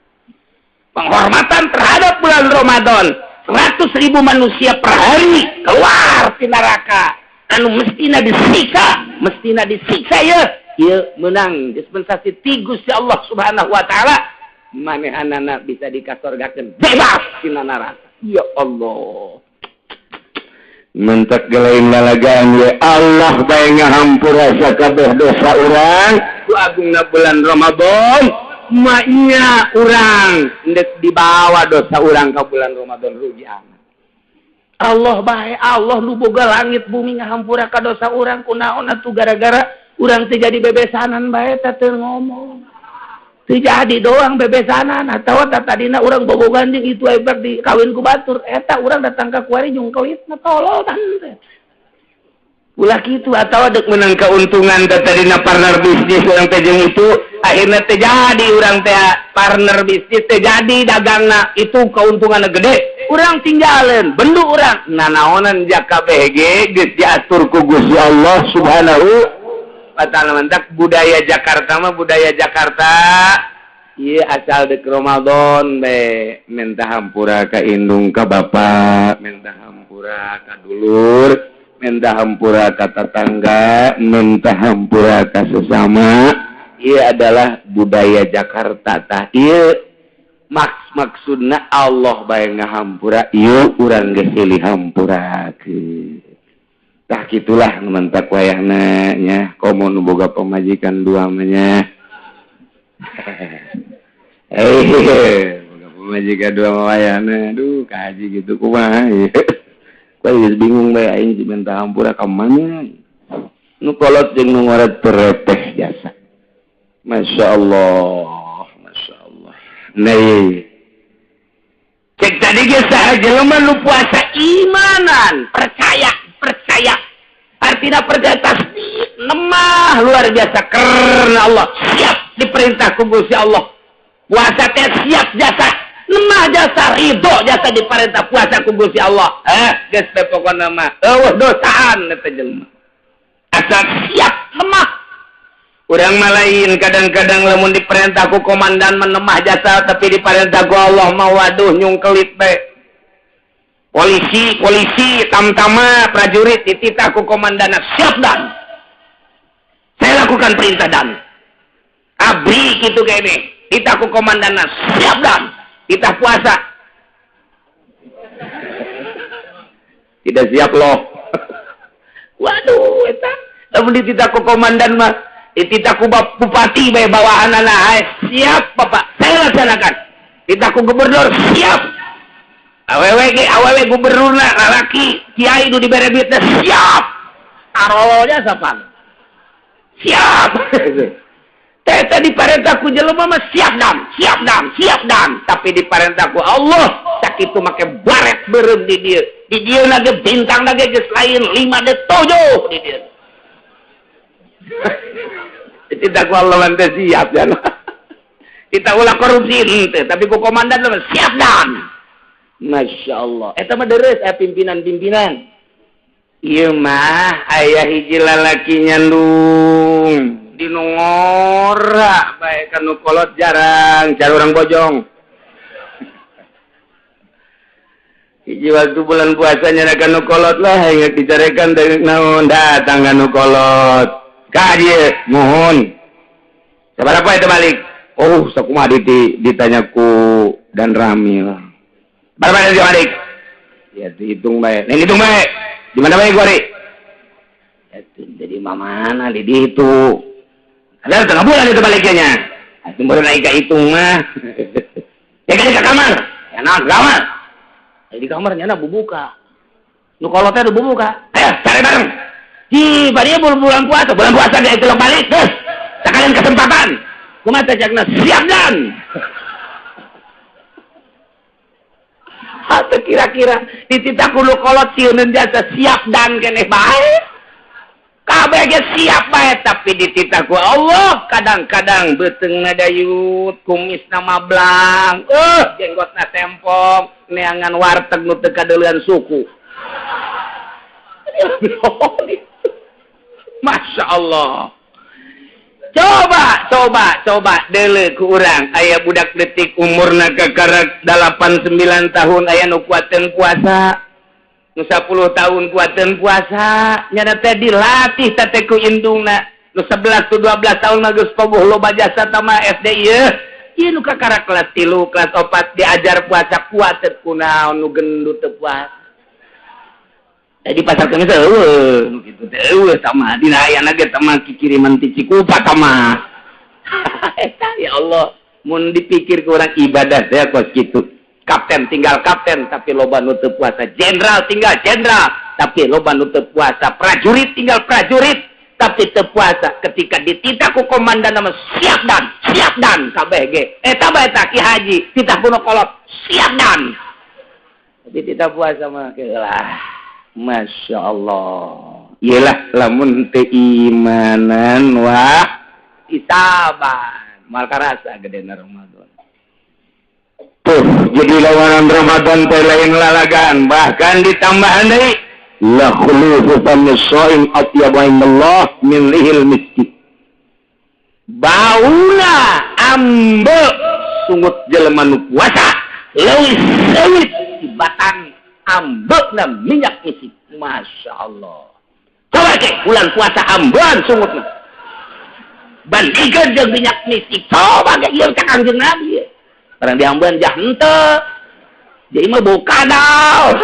S1: Penghormatan terhadap bulan Ramadan, 100.000 manusia per hari keluar ti neraka anu mestina disiksa, mestina disiksa ya. Ieu menang dispensasi ti Gusti Allah Subhanahu wa taala, manehanana bisa dikasorgakeun bebas tina neraka. Ya Allah, mentak gelain lalagaan ya Allah bae ngahampura sakabeh dosa urang ku agungna bulan Ramadan. Maknya urang ndek dibawa dosa urang ka bulan Ramadan rugi amat. Allah bae, Allah nu boga langit bumi ngahampura ka dosa urang, kunaon atuh gara-gara urang teu jadi bebesanan bae teh teu ngomong. Teu jadi doang bebesanan atawa tadina urang bobogan jeung itu hebat di kawin ku batur eta urang datang ka kuari jeung kawitna tolol teh. Ulah kitu atawa dek menang keuntungan teh tadina partner bisnis urang teh jeung itu akhirna teh jadi urang teh partner bisnis teh jadi dagangna itu keuntunganna gede, urang tinggalin bendu urang nanaonan jaka BG geus diatur ku Gusti Allah Subhanahu wa taala. Mentak budaya Jakarta mah budaya Jakarta ieu asal dek Ramadan be minta hampura ka indung ka bapak, minta hampura ka dulur, minta hampura ka tetangga, minta hampura ka sesama. Ieu adalah budaya Jakarta tah ieu maksudna Allah bae ngahampura ieu urang geus silih hampurakeun. Tah kitulah mentak wayahna nya komo nu boga pamajikan dua mah nya. Boga pamajikan dua mah wayahna aduh kahaji gitu kumaha ieu. Kuai geus bingung bae aing si minta hampura ka mana. Nu kolot jeung nu ngoret terepeh jasa. Masya Allah, Masya Allah. Nih, cek tadi geus saha jelema nu puasa imanan, percaya, percaya. Artinya percaya tasdik, lemah luar biasa karena Allah, siap diperintah ku Gusti Allah. Puasa teh siap jasa. Nemah jasa ridho jasa diparentah puasa ku Gusti Allah. Geus be pokona mah eueuh dosaan eta jelema. Asal siap nemah. Urang mah lain kadang-kadang lamun diperintah ku komandan menemah jasa tapi diparentah ku Allah mah waduh nyungkelit bae. Polisi, polisi, tamtama, prajurit dititah ku komandan siap dan. Saya lakukan perintah dan. Abri kitu kene, titah ku komandan siap dan. Titah puasa. Tidak siap loh. Waduh eta lamun dititah ku komandan mah dititah ku bupati bae bawahanana, siap Bapak, saya laksanakan. Titah ku gubernur siap. Awewe ge awewe gubernurna lalaki, kiai nu dibere duitna siap. Arolnya sapan. Siap. Teh diparentah ku jelema mah siap dam, siap dam, siap dam, tapi diparentah ku Allah sakitu make baret beureum di dieu. Di dieu lagi bintang lagi geus lain 5 de 7 di dieu. Tidak ku Allah mah teh siap ya. Kita ulah korupsi henteu, tapi ku komandan mah siap dan. Masya Allah. Eta mah deres aya pimpinan-pimpinan. Ieu mah aya hiji lalaki nyandung di nu ngora bae ka nu kolot jarang cari urang bojong. Hiji waktu bulan puasa nyana ka nu kolot lah ingat dicarekan dari naon datang ka nu kolot. Ka dieu muhun. Sabaraha eta balik? Oh, sakumaha ditanya ku dan rami lah. Berapa itu balik? Ya dihitung bae. Nih hitung bae. Di mana bae gua, Ri? Ya jadi mana di dihitung. Ada tengah bulan itu baliknya. Itu baru naik ke hitung mah. Ya kan ke kamar. Ya nah, ke kamar. Ya, di kamar nyana bubuka. Nu kolotnya udah bubuka. Ayo cari bareng. Hi, bari bulan puasa, bulan puasa dia itu balik, terus. Sekalian kesempatan. Kumaha teh cakna siap dan. Atau kira-kira dititah ku nu kolot sieuneun jasa siap dan keneh bae. Kabeh ge siap bae tapi dititah ku Allah kadang-kadang beuteungna dayut, kumisna mablang, jenggotna tempong, neangan warteg nu teu kadeuleun suku. Masya Allah. Coba, coba, coba deuleu ku urang aya budak detik umurna kakarak 8 9 tahun aya nu kuateun puasa. Nu 10 tahun kuateun puasa, nyana teh dilatih teh ku indungna. Nu 11 tu 12 tahun mah geus pogoh loba jasa tama SD ieu. Ieu nu kakarak kelas 3, kelas 4 diajar puasa kuateun kunaon nu gendut teu puasa. Di pasar kemis eueuh nu kitu teh eueuh tama dina ayana ge tama kikiriman ti Cikupa tama. Eta ya Allah, mun dipikir ku urang ibadah teh kos kitu. Kapten tinggal kapten tapi loba nu teu puasa, jenderal tinggal jenderal tapi loba nu teu puasa, prajurit tinggal prajurit tapi teu puasa. Ketika dititah ku komandan mah siap dan kabeh ge. Eta bae eta Ki Haji titah ku nu kolot siap dan. Tapi titah puasa mah keulah. Masya Allah. Iyalah lamun teu imanan wah isaban mal karasa gedena Ramadan. Tuh jadi lawanan Ramadan teh lain lalagan, bahkan ditambahan deui la khulufu fami shaim atyabu indallah min rihil miski. Bauna ambe sungut jelema nu puasa leuwih seuit tibatan ambekna minyak isi. Masya Allah. Coba cek bulan puasa ambean sungutna bandingkeun jeung minyak misik. Coba ge ieu cak Kangjeng Nabi. Barang diambean jah henteu. Jadi mah bau kadal.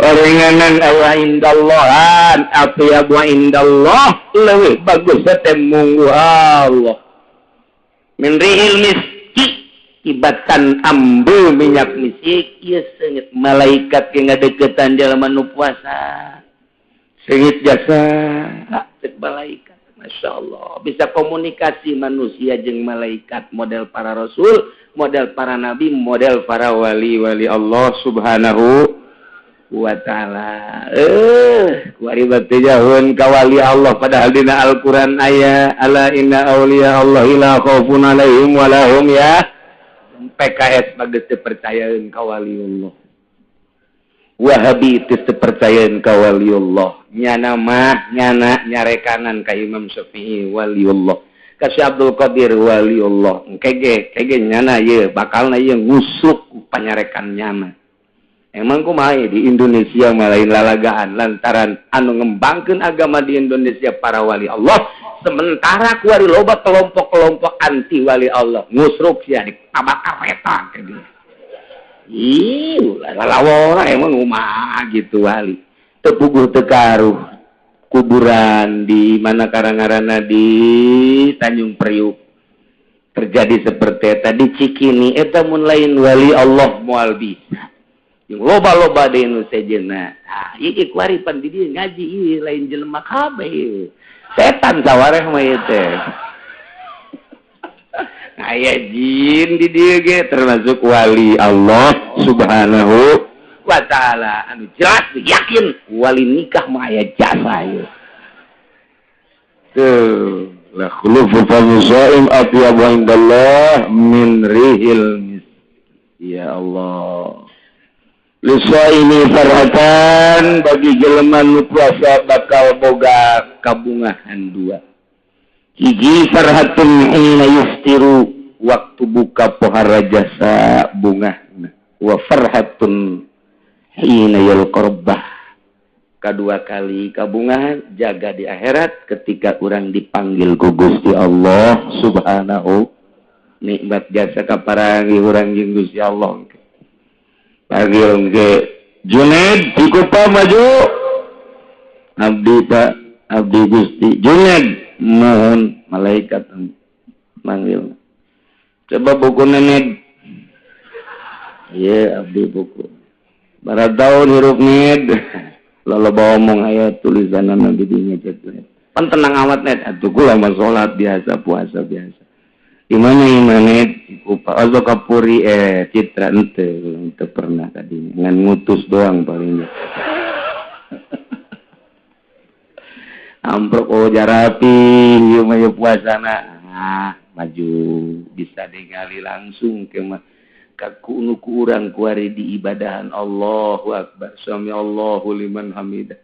S1: Orenganan awa indallahan atyabu indallah leuwih bagus teh munggu Allah. Min rihil miski tibatan ambe minyak misik ieu seungit malaikat ge ngadeukeutan jalma nu puasa. Seungit jasa cek malaikat. Masya Allah, bisa komunikasi manusia jeung malaikat model para rasul, model para nabi, model para wali-wali Allah subhanahu. wa ta'ala. Kuari bakti jahun ka wali Allah padahal dina Al-Qur'an aya ala inna auliya Allah la khaufun alaihim wa lahum ya. PKS mah geus teu percayaeun ka waliullah. Wahabi teu percayaeun ka waliullah. Nyana mah nyana nyarekanan ka Imam Syafi'i waliullah. Ka Syekh Abdul Qadir waliullah. Kege kege nyana ieu bakalna ieu ngusuk panyarekan nyana. Emang kumaha di Indonesia mah lain lalagaan lantaran anu ngembangkeun agama di Indonesia para wali Allah, sementara kuari loba kelompok-kelompok anti wali Allah ngusruk sia ditabak kareta ke dia. Ih, lalawora emang kumaha gitu wali. Teu puguh teu karuh kuburan di mana karangarana di Tanjung Priuk terjadi seperti eta di Cikini eta mun lain wali Allah moal bisa. Yang loba-loba di nu sejenna. Ah, ieu kuari pan di dieu ngaji ieu lain jelema kabeh. Setan sawareh mah ieu teh. Aya jin di dieu ge termasuk wali Allah Subhanahu wa ta'ala. Anu jelas yakin wali nikah mah aya jasa ieu. Tuh, la khulufu fami shaim atyabu indallah min rihil mis. Ya Allah. Lisaimi farhatan bagi jelema nu puasa bakal boga kabungahan dua. Hiji farhatun hina yuftiru waktu buka pohara jasa bungahna. Wa farhatun hina yalqarbah. Kadua kali kabungahan jaga di akhirat ketika urang dipanggil ku Gusti Allah Subhanahu. Nikmat jasa kaparangi urang jeung Gusti Allah. Panggil ke Junaid Cikupa maju. Abdi Pak, abdi Gusti Junaid mohon malaikat manggil. Coba buku nenek. Iya abdi buku. Barat tahun hirup ned. Lalu bawa omong aya tulisan di dinya cek. Pan tenang amat net atuh kula mah salat biasa puasa biasa. Imana imanet Cikupa ozo kapuri citra ente pernah tadinya ngan ngutus doang palingnya. Amprok oh jarapi ieu mah ieu puasana. Ah, maju bisa ningali langsung ke mah ka nu ku urang kuari di ibadahan Allahu akbar sami Allahu liman hamidah.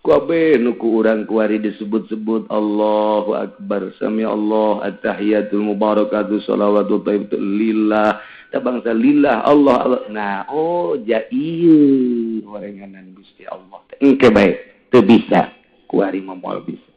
S1: Kabeh nu ku urang kuari disebut-sebut Allahu akbar sami Allah at-tahiyatul mubarakatuh shalawatu thayyibatu lillah ta bangsa lillah Allah Allah. Nah oh ja ieu orenganan Gusti Allah engke bae teu bisa kuari mah moal bisa.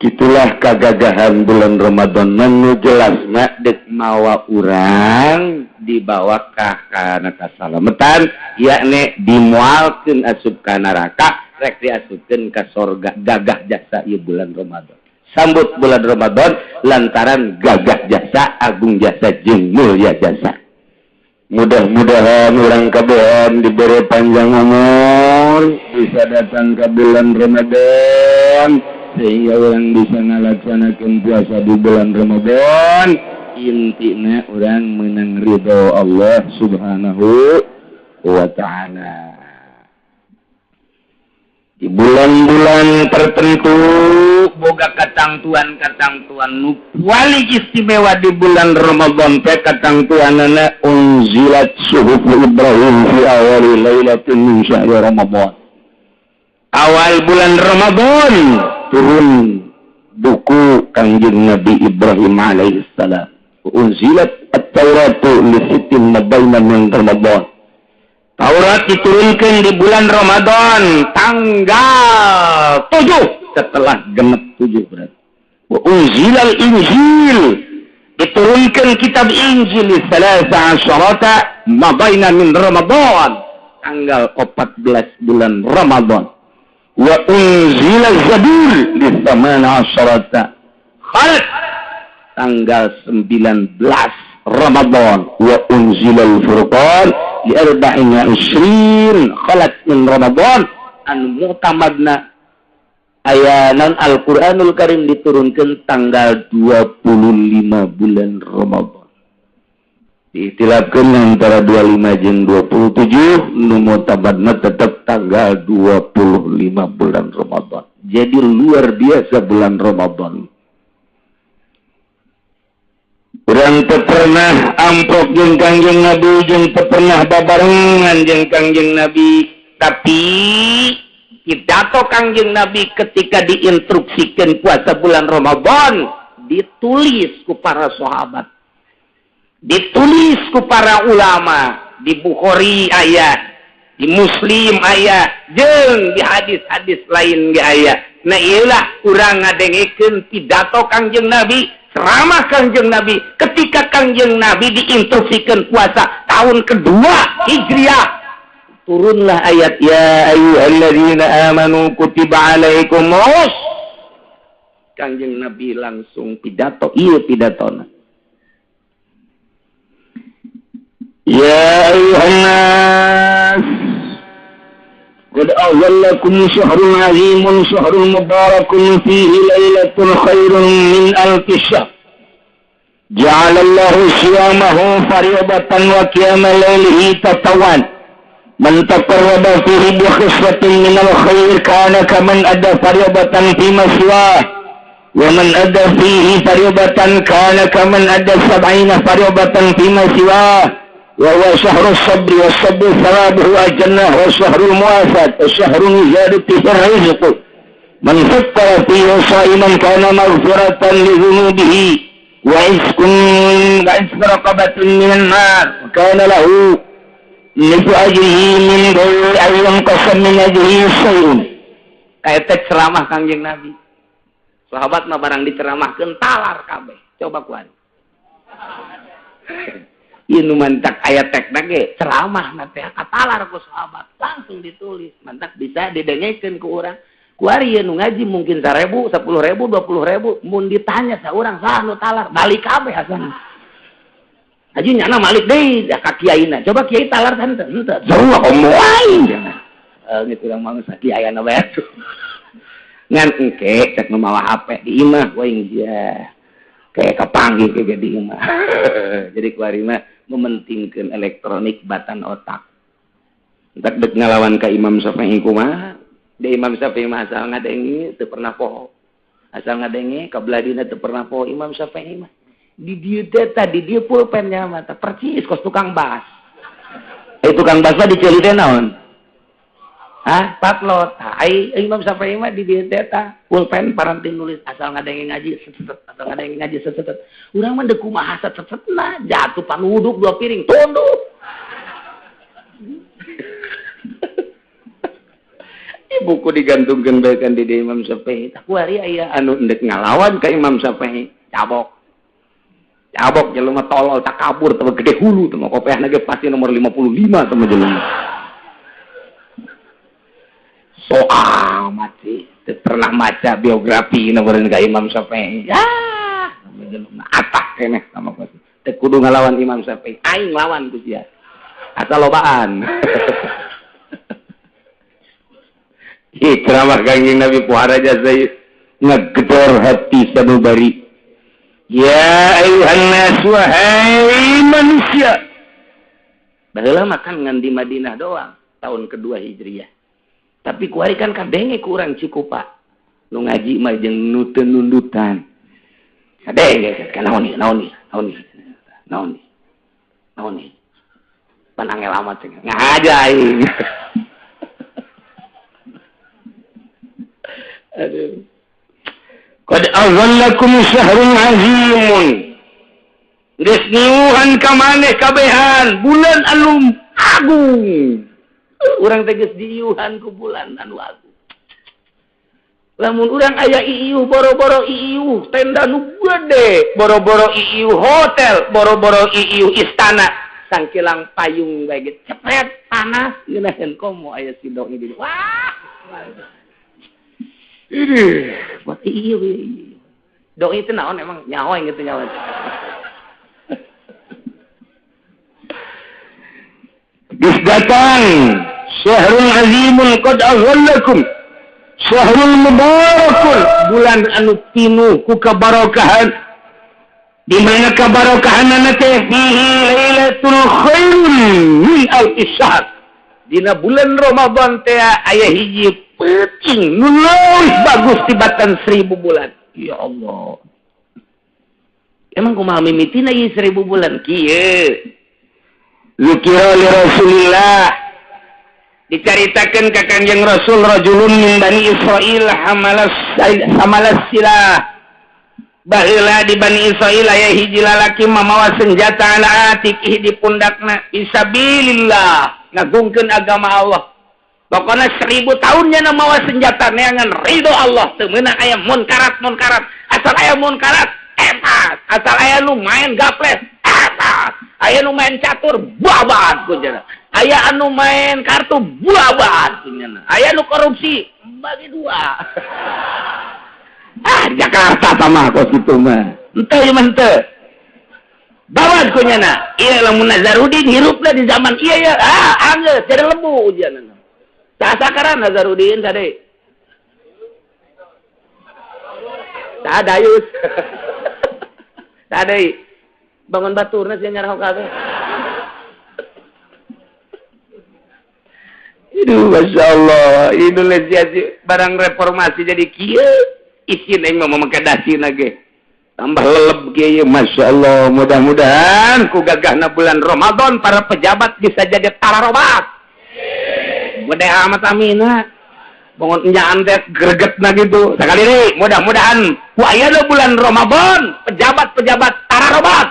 S1: Itulah kagagahan bulan Ramadan nu jelasna deuk mawa urang dibawa ka kana kasalametan yakni dimualkeun asup ka neraka rek diasupkeun ka sorga. Gagah jasa ieu bulan Ramadan. Sambut bulan Ramadan lantaran gagah jasa, agung jasa jeung mulia jasa. Mudah-mudahan urang kabehan diberi panjang umur bisa datang ke bulan Ramadan sehingga orang bisa ngalaksanakan puasa di bulan Ramadan. Intinya orang menang ridho Allah Subhanahu wa ta'ala. Di bulan-bulan tertentu boga katangtuan-katangtuan nu paling istimewa di bulan Ramadan teh katangtuanana unzilat suhuf Ibrahim fi awali lailatin min syahri Ramadan. Awal bulan Ramadan turun buku Kangjeng Nabi Ibrahim alaihissalam. Unzilat at-Tauratu li sittin mabaina min Ramadan. Taurat diturunkan di bulan Ramadan tanggal 7 setelah genep 7 berarti. Wa unzilal Injil diturunkan kitab Injil salasa asyarata mabaina min Ramadan tanggal 14 bulan Ramadan. Wa unzila Zabur li thamana asyarata khalq tanggal 19 Ramadan. Wa unzilal Furqan li arba'in wa isrin khalat min Ramadan. Anu mu'tamadna aya non Al-Qur'anul Karim diturunkan tanggal 25 bulan Ramadan. Diikhtilafkeun antara 25 jeung 27, nu mutabadna tetep tanggal 25 bulan Ramadan. Jadi luar biasa bulan Ramadan. Urang teu pernah amprok jeung Kangjeng Nabi, jeung teu pernah babarengan jeung Kangjeng Nabi, tapi pidato Kangjeng Nabi ketika diinstruksikan puasa bulan Ramadan ditulis ku para sahabat, ditulis ku para ulama, di Bukhari aya, di Muslim aya, jeung di hadis-hadis lain ge aya. Nah ieulah urang ngadengekeun pidato Kangjeng Nabi, ceramah Kangjeng Nabi ketika Kangjeng Nabi diinstruksikan puasa tahun kedua Hijriah. Turunlah ayat ya ayyuhalladzina amanu kutiba alaikumus. Kangjeng Nabi langsung pidato, ieu pidatona. Ya ayyuhan nas qad azallakum syahrun azimun syahrun mubarakun fihi lailatun khairun min alfi syahr. Ja'alallahu siyamahu fariidatan wa qiyama lailihi tatawan. Man taqarraba fihi bi khiswatin minal khair kana kaman adda fariidatan fi ma siwah. Wa man adda fihi fariidatan kana kaman adda sab'ina fariidatan fi ma siwah. Wa huwa syahrus sabri was sabru thawabuhu al-jannah wa syahrul muwafat wa syahrun ziyadatu fihi rizq. Man fattara fihi sha'iman kana maghfiratan li dhunubihi wa iskun wa isku raqabatin minan nar wa kana lahu nisfu ajrihi min ghairi an yanqasa min ajrihi syai'un. Kaeta ceramah Kangjeng Nabi. Sahabat mah barang diceramahkeun talar kabeh. Coba kuari. Ieu nu mantak aya tekna ge ceramah na teh katalar ku sahabat langsung ditulis, mantak bisa didengekeun ku urang. Kuari ieu nu ngaji mungkin 1000, 10.000, 20.000, mun ditanya saurang saha nu talar, balik kabeh asana. Haji nyana malik deui ka kiaina. Coba kiai talar teh henteu, henteu. Jauh komo aing cenah. Geus urang mah geus kiaiana bae atuh. Ngan engke cek nu mawa HP di imah we sia. Kayak kapanggih ke di imah. Jadi kuari mah mementingkeun elektronik batan otak. Entak dek ngalawan ka Imam Syafi'i kumaha? Da Imam Syafi'i mah asal ngadenge teu pernah poho. Asal ngadenge kabeladina teu pernah poho Imam Syafi'i mah. Di dieu teh tadi dieu pulpennya mah teh percis kos tukang bas. Tukang bas mah diceuli teh naon? Hah, patlot. Ai Imam Syafi'i mah di dieu teh tah pulpen paranti nulis asal ngadenge ngaji set asal ngadenge ngaji set. Urang mah deuk kumaha set setna jatuh panuduk 2 piring tunduk. Buku digantungkeun bae kan di Imam Syafi'i. Tah kuari aya anu endek ngalawan ka Imam Syafi'i, cabok. Cabok jelema tolol takabur teh gede hulu teh kopeahna ge pasti nomor 55 teh jelema. So amat sih, teu pernah maca biografi nomor ka Imam Syafi'i. Ya, jelema atak keneh sama ku. Teu kudu ngalawan Imam Syafi'i, aing lawan ku sia. Asal lobaan. Ih, ceramah Kangjeng Nabi puhara jasa ngegedor hati sanubari. Ya ayuhan nas wahai manusia. Baheula mah kan ngan di Madinah doang tahun kedua Hijriah. Tapi kuari kan kadenge ku urang Cikupa. Nu ngaji mah jeung nu teu nundutan. Kadenge kan naon ieu naon ieu naon ieu naon ieu naon ieu. Pan angel amat cenah. Ngahaja aing. Aduh. Qad azallakum syahrun azimun. Geus niuhan ka maneh kabehan bulan anu agung. Urang teh geus diiuhan ku bulan anu agung. Lamun urang aya iiuh boro-boro iiuh tenda nu gede, boro-boro iiuh hotel, boro-boro iiuh istana, sangkilang payung bae ge cepet panas ngeunaheun komo aya sidong di. Wah. Ini buat iyo. Doi itu naon emang nyawa yang gitu nyawa. Geus datang syahrul azimun qad aghallakum syahrul mubarakun, bulan anu pinuh ku kabarokahan. Di mana kabarokahanana teh? Fihi lailatul khairun min alfi syahr. Dina bulan Ramadan teh aya hiji peuting nu leuwih bagus tibatan 1000 bulan. Ya Allah. Emang kumaha mimitina ieu 1000 bulan? Kieu. Zikira li Rasulillah, dicaritakeun ka Kanjeng Rasul, rajulun min Bani Israil hamalas silah. Baheula di Bani Israil aya hiji lalaki mamawa senjata ala atiqihi, di pundakna, fisabilillah, ngagungkeun agama Allah. Pokoknya 1000 tahunnya mawa senjata neangan ridho Allah, teu meunang aya munkarat munkarat, asal aya munkarat epas, asal aya nu main gaples epas, aya nu main catur babat kunyana, aya anu main kartu babat kunyana, aya nu korupsi bagi dua. Ah, di Jakarta sama kos gitu mah ente mah ente babat kunyana. Iya, lamun Nazarudin hirupna di zaman iya ya, ah, anggeus jadi lebu ujianna. Sakaran Nazarudin tadi. Tak dayus. Tak deui. Bangun baturna sia nyarah kabeh. Aduh, Masya Allah. Indonesia barang reformasi jadi kieu. Isin aing mah make dasina ge. Tambah leleb kieu, Masya Allah. Mudah-mudahan ku gagahna bulan Ramadan para pejabat bisa jadi tararobat. Gede amat amina. Bangun enyaan teh gregetna gitu. Sekali deui mudah-mudahan ku ayeuna bulan Ramadan pejabat-pejabat tararobat.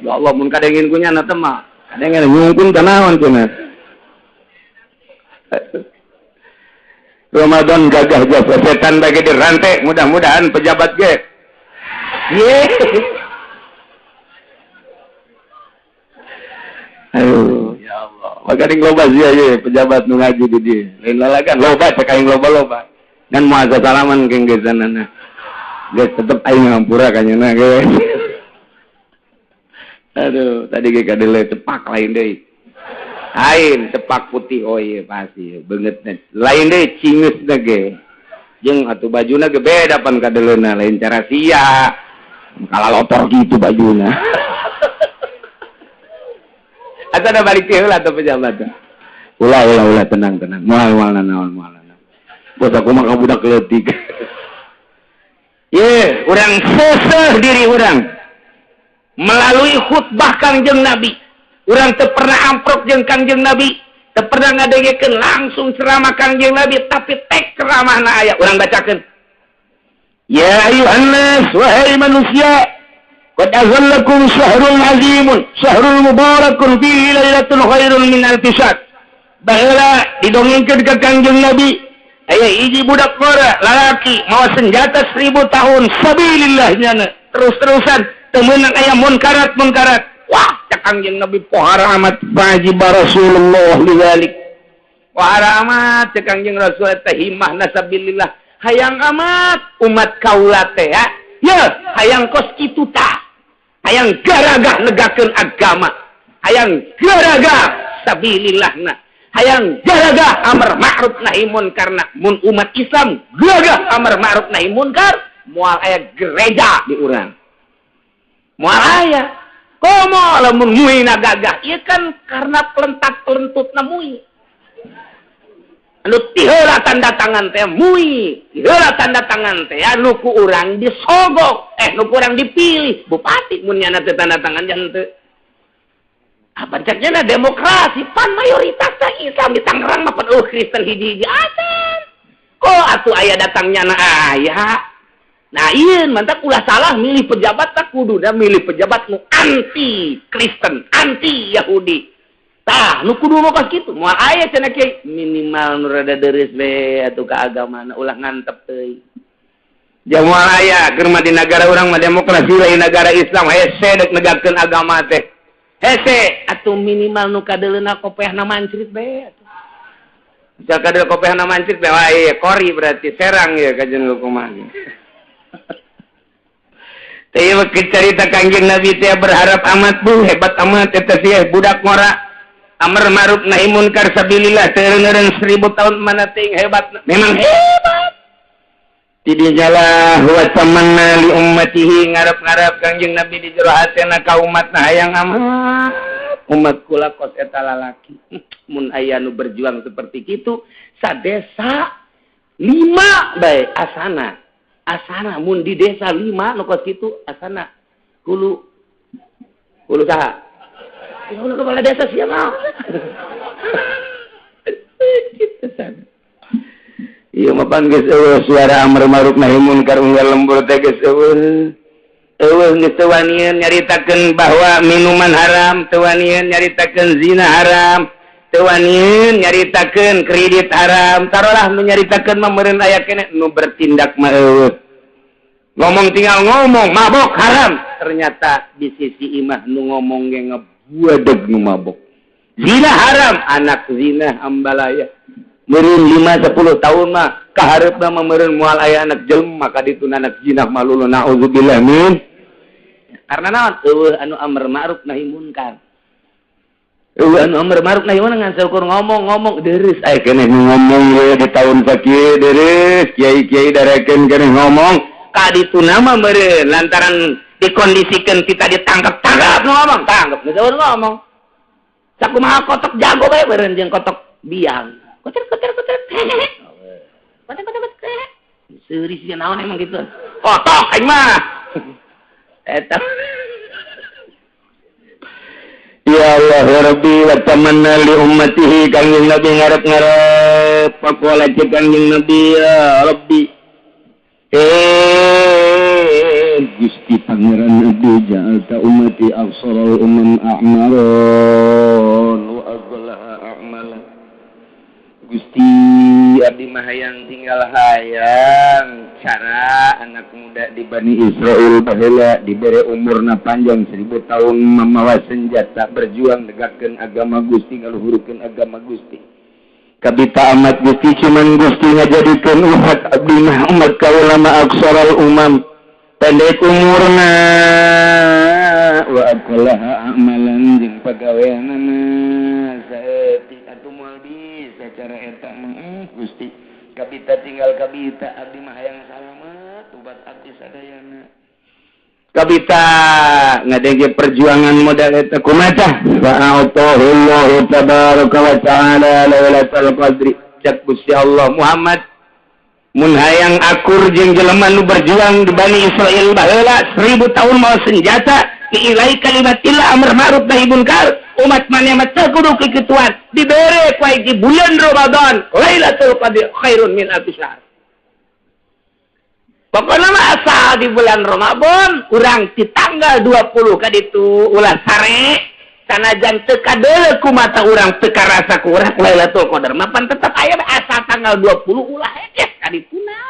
S1: Ya Allah, mun kadengin ku nyana teh mah. Kadengin nyungkun teh naon cenah. Ramadan gagah jasa setan bagi dirantai, mudah-mudahan pejabat ge. Ye. Aduh, ya Allah. Maka ning loba sia ye pejabat nu ngaji di dieu. Lain lalagan loba cek aing loba-loba. Ngan moal salaman keng geus sanana. Geus tetep aing ngampura ka nyeuna ge. Aduh, tadi ge kadele cepak lain deui. Lain cepak putih, oh iya pasti beungeutna. Lain deui cingeusna ge. Jeung atuh bajuna ge beda pan kadeleuna, lain cara sia. Kalalotor gitu bajuna. Atau ada balik heula atau pejabat. Ulah ulah ulah, tenang tenang. Moal moal naon moal naon. Bos aku mah budak leutik. Ye, urang seseh diri urang melalui khutbah Kangjeng Nabi. Urang teu pernah amprok jeung Kangjeng Nabi, teu pernah ngadengekeun langsung ceramah Kangjeng Nabi, tapi tek ceramahna aya urang bacakeun. Ya ayuhan nas, wahai manusia, qad azallakum syahrul azimun, syahrul mubarakun fihi lailatul khairun min alfi syahr. Baheula didongengkeun ka Kangjeng Nabi, aya hiji budak ngora lalaki mawa senjata 1000 tahun sabilillah nyana terus-terusan teu meunang aya munkarat munkarat. Wah, cak Kangjeng Nabi pohara amat wajiba Rasulullah lidzalik. Pohara amat cak Kangjeng Rasul teh himahna sabilillah. Hayang amat umat kaula teh ya. Ya, hayang kos kitu tah. Hayang garagah negakeun agama. Hayang garagah sabilillahna. Hayang garagah amar ma'ruf nahi munkarna. Mun umat Islam gagah amar ma'ruf nahi munkar, moal aya gereja di urang. Moal aya. Komo lamun muina gagah, ieu kan karena pelentat-pelentutna mui. Anu tiheula tanda tangan teh mui, tiheula tanda tangan teh anu ku urang disogok, nu ku urang dipilih bupati mun nyana teh tanda tangan jangan teu. Apa ceknya demokrasi pan mayoritas teh Islam di Tangerang mah pan Kristen hiji-hiji acan. Kok atuh aya datang nyana aya. Nah iya mantap ulah salah milih pejabat tak kuduna milih pejabat nu anti Kristen, anti Yahudi. Tah nu kudu mah kos kitu. Moal aya cenah kiai minimal nu rada deureuh we atuh ka agamana ulah ngantep teuing. Moal aya keur mah di nagara urang mah demokrasi lain nagara Islam hese deuk negakeun agama teh. Hese atuh minimal nu kadeuleuna kopehna mancrit we atuh. Misal kadeul kopehna mancrit we wah ieu kori berarti serang ieu kajen kumaha. Teu cerita Kangjeng Nabi teh berharap amat bu hebat amat eta sih budak ngora amar ma'ruf nahi munkar sabilillah teu eureun 1000 tahun mana ting hebat, memang hebat. Tidinyalah wa tamanna li ummatihi ngarep-ngarep Kangjeng Nabi di jero hatena ka umatna hayang amat umat kula kos eta lalaki mun aya nu berjuang seperti kitu sadesa 5 bae asana asana mun di desa 5 nu kos kitu asana hulu hulu saha hulu kepala desa siapa kitu sana. Ieu mah pan geus eueuh suara amar ma'ruf nahi munkar unggal lembur teh geus eueuh. Eueuh geus teu wanian nyaritakeun bahwa minuman haram, teu wanian nyaritakeun zina haram, teu wanian nyaritakeun kredit haram. Tarolah nu nyaritakeun mah meureun aya keneh nu bertindak mah eueuh. Ngomong tinggal ngomong mabok haram, ternyata di sisi imah nu ngomong ge ngebuadeg nu mabok. Zina haram, anak zina ambalaya. Meureun 5-10 tahun mah kahareupna mah meureun moal aya anak jelema ka ditu anak zina mah lulu naudzubillah min. Karena naon eueuh anu amar ma'ruf nahi munkar. Eueuh anu amar ma'ruf nahi munkar ngan saukur ngomong-ngomong deureuh aya keneh ngomong we di tahun sakieu deureuh kiai-kiai darekeun keneh ngomong ka ditu mah meureun lantaran dikondisikeun kita ditangkap-tangkap ngomong tangkap geus ngomong. Sakumaha kotok jago bae meureun jeung kotok biang. Koter koter koter. Koter koter koter. Seuri sia naon emang gitu. Kotok aing mah. Eta. Ya Allah ya Rabbi wa tamanna li ummatihi Kangjeng Nabi ngarep-ngarep pakola cek Kangjeng Nabi ya Rabbi. Gusti Pangeran Nabi ja'alta ummati afsara umam a'maron wa aghlaha a'mala. Gusti abdi mah hayang tinggal hayang cara anak muda di Bani Israel baheula dibere umurna panjang 1000 tahun mamawa senjata berjuang negakkeun agama Gusti ngaluhurkeun agama Gusti. Kabita amat Gusti cuman Gusti ngajadikeun umat abdi mah umat kaula mah aksaral umam pendek umurna wa aqlaha amalan jeung pagaweanana saeutik atuh moal bisa cara eta mah Gusti kabita tinggal kabita abdi mah hayang salamet ubat abdi sadayana kabita ngadenge perjuangan modal eta kumaha tah fa'atahullahu tabaraka wa ta'ala lailatul qadri cak Gusti Allah Muhammad mun hayang akur jeung jelema nu berjuang di Bani Israil baheula 1000 tahun mawa senjata diilai kalimatillah amar ma'ruf nahi munkar umat maneh mah teu kudu kikituan dibere ku di bulan Ramadan Lailatul Qadri khairun min alfi syahr. Pokokna mah asal di bulan Ramadan urang di tanggal 20 ka ditu ulah sare sanajan teu kadeuleu ku mata urang teu karasa ku urang Lailatul Qadar mah pan tetep aya asal tanggal 20 ulah hekes ka dituna.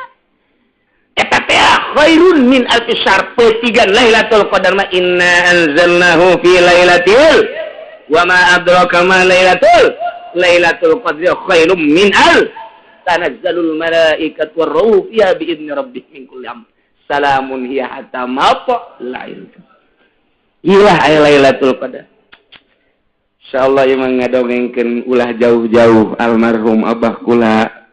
S1: Eta teh khairun min alfi syahr petigan Lailatul Qadar mah inna anzalnahu fi lailatul wa ma adraka ma lailatul qadri khairum min al tanazzalul malaikatu warruhu fiha bi idni rabbihim min kulli amr salamun hiya hatta matla'il ilah aya Lailatul Qadar. Insyaallah ieu mah ngadongengkeun ulah jauh-jauh almarhum abah kula.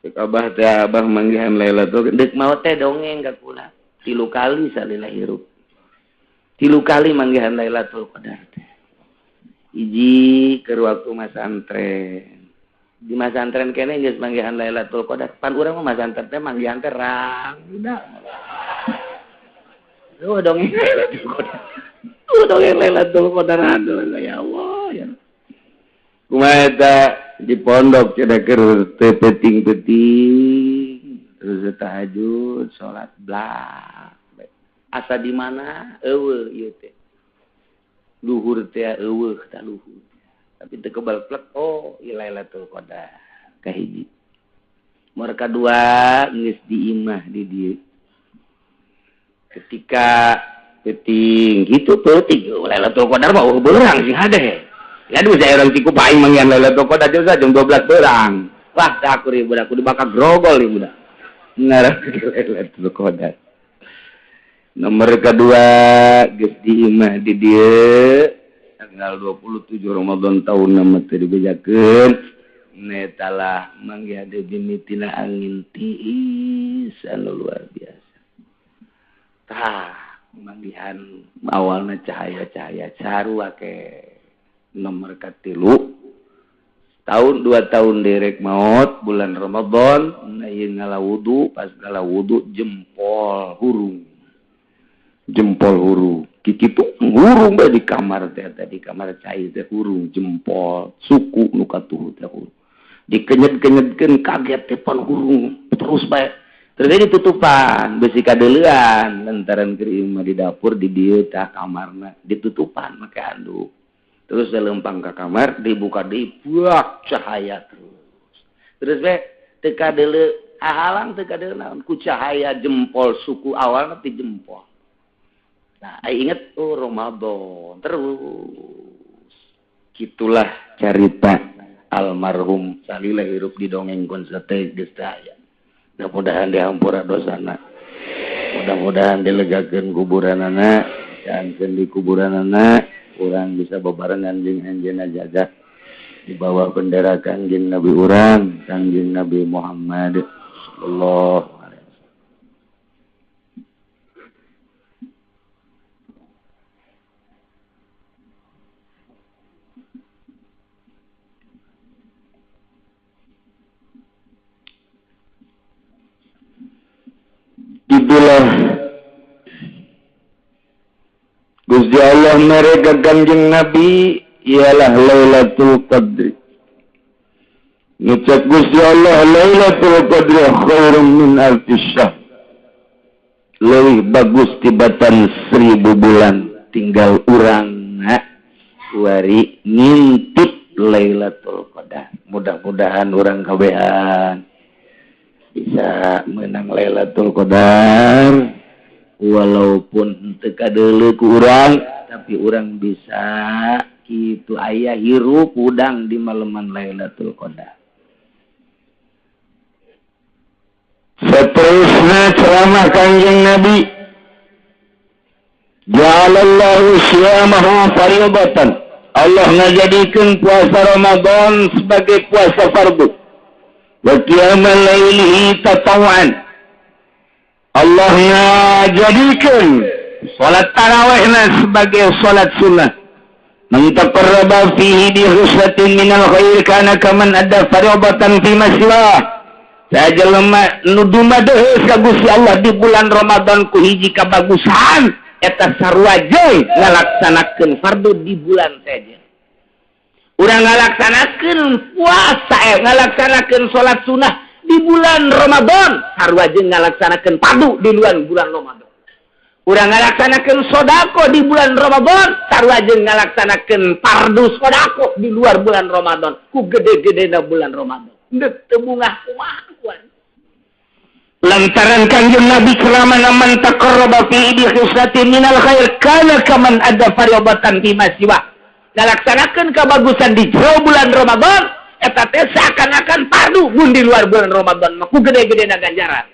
S1: Cek abah teh abah manggihan Lailatul deuk maot teh dongeng ka kula 3 kali salila hirup. 3 kali manggihan Lailatul Qadar teh. Hiji keur waktu masantren. Di masantren keneh geus manggihan Lailatul Qadar. Pan urang mah masantren teh manggihan teh rang udah. Eueuh dongeng Lailatul Qadar. Eueuh dongeng Lailatul Qadar aduh ya Allah ya. Kumaha eta di pondok cenah keur teu peuting-peuting terus tahajud salat blak. Asa di mana eueuh ieu teh. Luhur teh eueuh tah luhur. Tapi teu kebal plek oh ieu Lailatul Qadar kahiji. Nomor kadua geus di imah di dieu. Ketika peuting kitu peuting Lailatul Qadar mah eueuh beurang sing hade. Ya aduh saya orang ciku paing manggihan Lailatul Qadar jam 12 beurang. Wah teh aku ribu aku dibakar grogol ieu budak. Ngarah Lailatul Qadar. Nomor kedua geus di imah di dieu tanggal 27 Ramadan tahun nama teu dibejakeun netalah manggih ade bimitina angin tiis Hadis anu luar biasa. Tah manggihan awalna cahaya-cahaya sarua ke nomor katilu tahun 2 tahun derek maut bulan Ramadan ieu ngala wudu, pas ngala wudu jempol hurung, jempol hurung kikitu hurung bae di kamar teh, di kamar cai teh hurung jempol suku nu katuhu teh hurung dikenyet-kenyetkeun kaget teh pan hurung terus bae. Terus ditutupan besi kadeuleuan lantaran keur ieu mah di dapur di dieu tah kamarna ditutupan make handuk. Terus lempang ke kamar dibuka deui buak cahaya terus. Terus we teu kadeuleu halang teu kadeuleu naon ku cahaya jempol suku awalna ti jempol. Nah, inget oh Ramadan terus. Gitulah carita almarhum salila hirup di dongeng konsate geus aya. Mudah-mudahan dihampura dosana. Mudah-mudahan dilegakeun kuburanana, jangan di kuburanana urang bisa bebarengan jeung anjeunna jaga di bawah bendera Kangjeng Nabi urang, Kangjeng Nabi Muhammad sallallahu alaihi wasallam. Itulah Gusti Allah mereka Kangjeng Nabi ialah Lailatul Qadri. Ngucap Gusti Allah Lailatul Qadri khairum min alfi syahr. Leuwih bagus tibatan 1000 bulan. Tinggal urang wari ngintip Lailatul Qadar. Mudah-mudahan urang kabehan bisa menang Lailatul Qadar. Walaupun teu kadeuleu ku urang, tapi urang bisa kitu aya hirup udang di maleman Lailatul Qadar. Seterusnya ceramah Kangjeng Nabi, ja'alallahu siyamahu fardatan. Allah ngajadikeun puasa Ramadan sebagai puasa fardu. Wa qiyamal lailihi tatawwan. Allah ngajadikeun salat tarawihna sebagai salat sunnah. Man taqarraba fihi bi husnatin minal khair kana kaman adda fardatan fi masiwah. Sajelema nu dumadeheus ka Gusti Allah di bulan Ramadan ku hiji kabagusan eta sarua jeung ngalaksanakeun fardu di bulan saja. Urang ngalaksanakeun puasa, ngalaksanakeun salat sunnah di bulan Ramadan sarua jeung ngalaksanakeun fardu di luar bulan Ramadan. Urang ngalaksanakeun sedekah di bulan Ramadan sarua jeung ngalaksanakeun fardu sedekah di luar bulan Ramadan ku gede-gedena bulan Ramadan. Ndek teu bungah kumaha kuan. Lantaran Kangjeng Nabi ceramah man taqarraba fi bi khusatin minal khair kana kaman adda fardatan fi masiwa. Ngalaksanakeun kabagusan di jero bulan Ramadan eta teh seakan-akan fardu mun di luar bulan Ramadan mah ku gede-gedena ganjaran.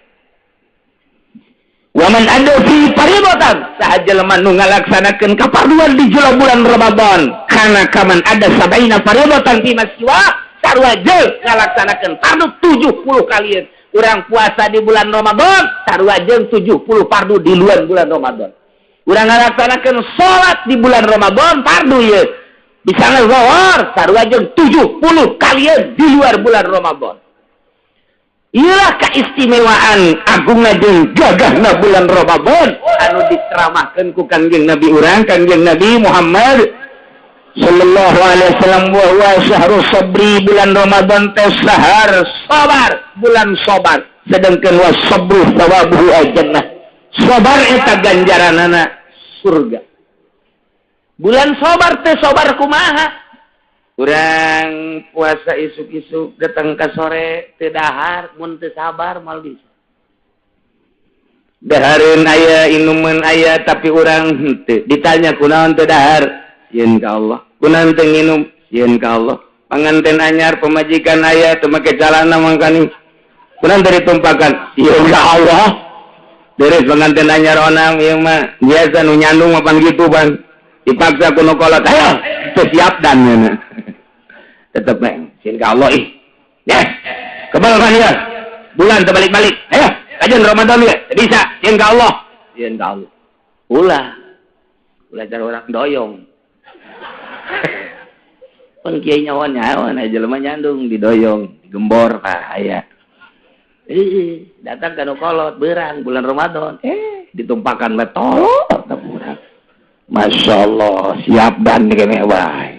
S1: Wa man adda fi fardatan saha jelema nu ngalaksanakeun kafarduan di jero bulan Ramadan kana kaman adda sabaina fardatan fi masiwa sarua jeung ngalaksanakeun fardu 70 kalian. Urang puasa di bulan Ramadan sarua jeung 70 fardu di luar bulan Ramadan. Urang ngalaksanakeun salat di bulan Ramadan fardu ieu. Bisa ngazuhur sarua jeung 70 kalian di luar bulan Ramadan. Iyalah keistimewaan agungna jeung gagahna bulan Ramadan anu diceramahkeun ku Kangjeng Nabi urang, Kangjeng Nabi Muhammad sallallahu alaihi wasallam wa huwa syahrus sabri. Bulan Ramadan teh sahar sabar, bulan sabar. Sedangkan was sabru thawabuhu al-jannah. Sabar eta ganjaranana surga. Bulan sabar teh sabar kumaha? Urang puasa isuk-isuk datang ke sore teu dahar, mun teu sabar moal bisa. Dahareun aya, inumeun aya, tapi urang henteu. Ditanya kunaon teu dahar? Sieun ka Allah. Kunaon teu nginum? Sieun ka Allah. Panganten anyar pemajikan aya teu make calana mangkani. Kunaon teu ditumpakan? Sieun ka Allah. Beres panganten anyar onam ieu mah biasa nu nyandung mah pan kitu pan. Dipaksa ku nu kolot, ayo teu siap dan nya. Tetep bae sieun ka Allah ih. Yes. Kebal kan ya. Bulan terbalik-balik. Ayo, Ajan Ramadan ya bisa sieun ka Allah, sieun ka Allah. Ulah ulah cara orang doyong. Pan kiai nyawa nyawa nah jelema nyandung didoyong, digembor tah aya. Datang ka nu kolot beurang bulan Ramadan, ditumpakan we tolot urang. Masya Allah, siap dan kene wae.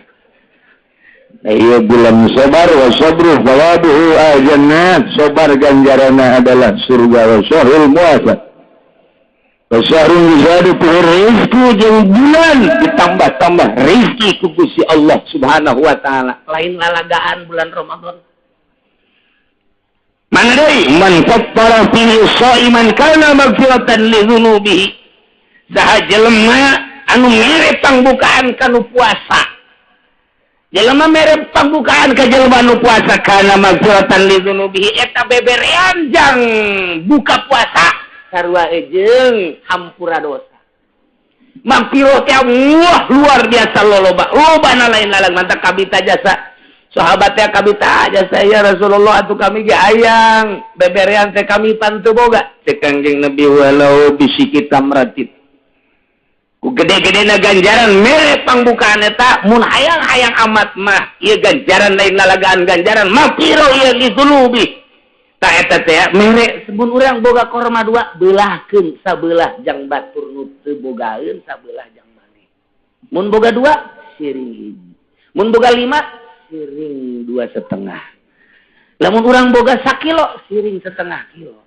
S1: Nah, iya bulan sabar wa sabru thawabuhu al-jannah. Sabar ganjaranna adalah surga wa syahrul muwafaq. Wa syahrul yuzadu fihi rizqu, jeung bulan ditambah-tambah rizki ku Gusti Allah Subhanahu wa taala.
S2: Lain lalagaan bulan Ramadan.
S1: Mana deui man fattara fihi shaiman kana maghfiratan li dzunubihi. Saha jelema anu mere pangbukaan kanu puasa. Jelema mere pangbukaan ka jelema anu puasa kana maghfiratan li dzunubihi, eta beberean jang buka puasa sarua jeung hampura dosa. Maghfirah teh wah luar biasa loloba. Lobana lain lalang mantak kabita jasa. Sahabat teh kabita jasa ya Rasulullah atuh kami ge hayang beberean teh kami pan teu boga. Cek Kangjeng Nabi walau bisiki tamratin. Ku gede-gedena ganjaran mere pangbukaan eta mun hayang-hayang amat mah ieu ganjaran lain lalagaan ganjaran maghfirah ieu li dzunubi. Tah eta teh mere sebun urang boga korma dua beulahkeun sabelah jang batur nu teu bogaeun sabelah jang maneh. Mun boga dua siring hiji. Mun boga lima siring 2,5. Lamun urang boga sakilo siring setengah kilo.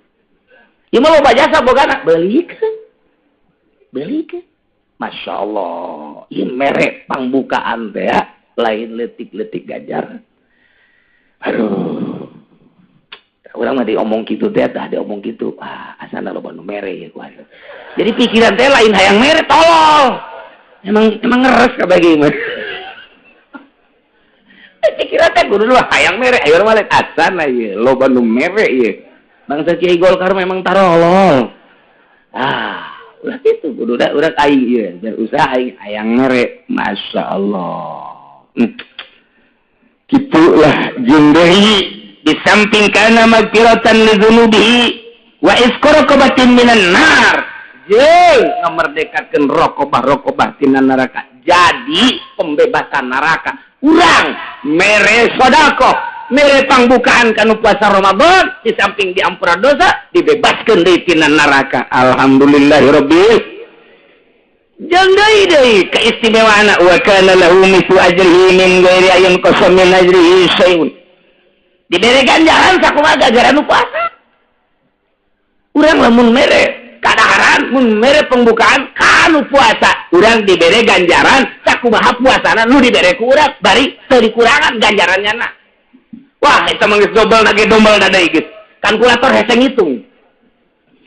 S1: Ieu mah loba jasa bogana beulikeun. Beulikeun. Masya Allah, ini merek pangbukaan teh ya, lain letik-letik ganjaran. Aduh, orang mah diomong gitu teh, dah diomong gitu, ah asana loba nu mere ya kuasa. Jadi pikiran teh lain hayang mere, tolol. Emang emang ngeres kabeh mah. Pikiran teh kudu dulu hayang mere, ayo mah lain asana ieu, loba nu mere ieu. Bangsa Kiai Golkar memang tarolol. Ah, ulah gitu kudu da urang aing ieu biar usaha aing hayang mere. Masya Allah. Gitulah jeung deui di samping kana magfiratan li dzunubihi wa isqu raqabatin minan nar. Jeung ngamerdekakeun raqabah-raqabah tina neraka. Jadi pembebasan neraka. Urang mere sedekah, mere pangbukaan kanu puasa Ramadan, di samping diampura dosa, dibebaskeun deui tina neraka. Alhamdulillahirabbil. Jeung deui deui keistimewaan wa kana lahu mithlu ajrihi min ghairi ayun qasam min ajrihi syai'un. Dibere ganjaran sakumaha ganjaran nu puasa. Urang lamun mere kadaharan, mun mere pembukaan kanu puasa, urang dibere ganjaran sakumaha puasana nu dibere ku urang, bari teu dikurangan ganjarannya na. Wah, eta mah geus dobel na ge dombel da deui geus. Kalkulator hese ngitung.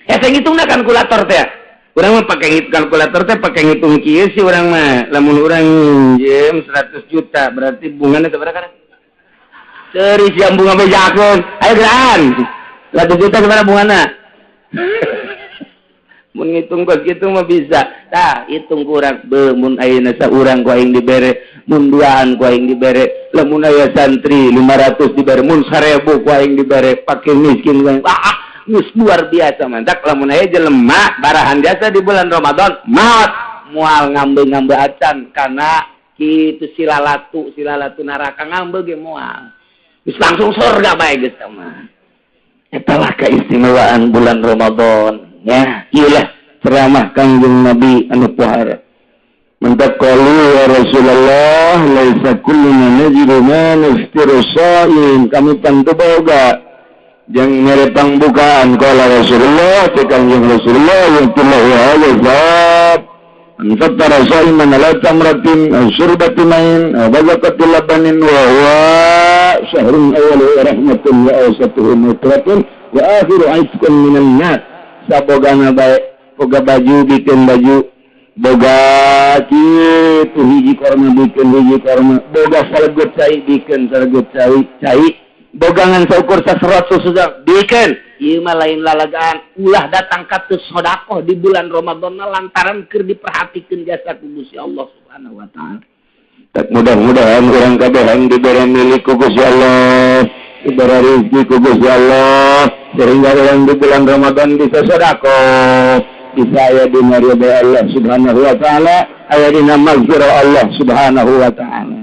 S1: Hese ngitungna kalkulator teh. Urang mah pake kalkulator teh pake ngitung kieu sih urang mah. Lamun urang minjem 100 juta berarti bungana sabaraha kana? Teuris yang bunga bejakeun. Ayo gerahan. 100 juta sabaraha bungana? Mun ngitung kos kitu mah bisa. Tah, hitung kurang be mun ayeuna saurang ku aing dibere, mun duaan ku aing dibere, lamun aya santri 500 dibere, mun 1000 ku aing dibere, pake miskin ku aing. Ah, geus luar biasa mantak lamun aya jelema barahan jasa di bulan Ramadan, maot moal ngambe-ngambe acan kana kitu silalatu, silalatu neraka ngambe ge moal. Geus langsung surga bae geus mah. Eta lah keistimewaan bulan Ramadan. Ya, iyalah ceramah Kangjeng Nabi anu pohara. Mentaqalu ya Rasulullah laisa kulluna najidu ma nuftiru sha'im. Kami tentu boga jeung mere pangbukaan qala Rasulullah teh Kangjeng Rasulullah yaqulu hadza zat an fattara sha'iman ala tamratin aw syurbati ma'in aw bazaqati labanin wa huwa syahrun awwaluhu rahmatun wa awsatuhu maghfiratun wa akhiru 'itqun minan nar. Sabogana bae boga baju bikin baju, boga kitu hiji korma bikin hiji korma, boga salegut cai bikin salegut cai cai, bogangan saukur saserot susu bikin. Ieu mah lain lalagaan, ulah datang ka teu sedekah di bulan Ramadan lantaran keur diperhatikeun jasa ku Gusti Allah Subhanahu wa taala. Tak mudah-mudahan urang kabehan dibere milik ku Gusti Allah. Diberi rezeki ku Gusti Allah sehingga orang di bulan Ramadan bisa sedekah, bisa aya dina ridha Allah Subhanahu wa taala, aya dina maghfirah Allah Subhanahu wa taala.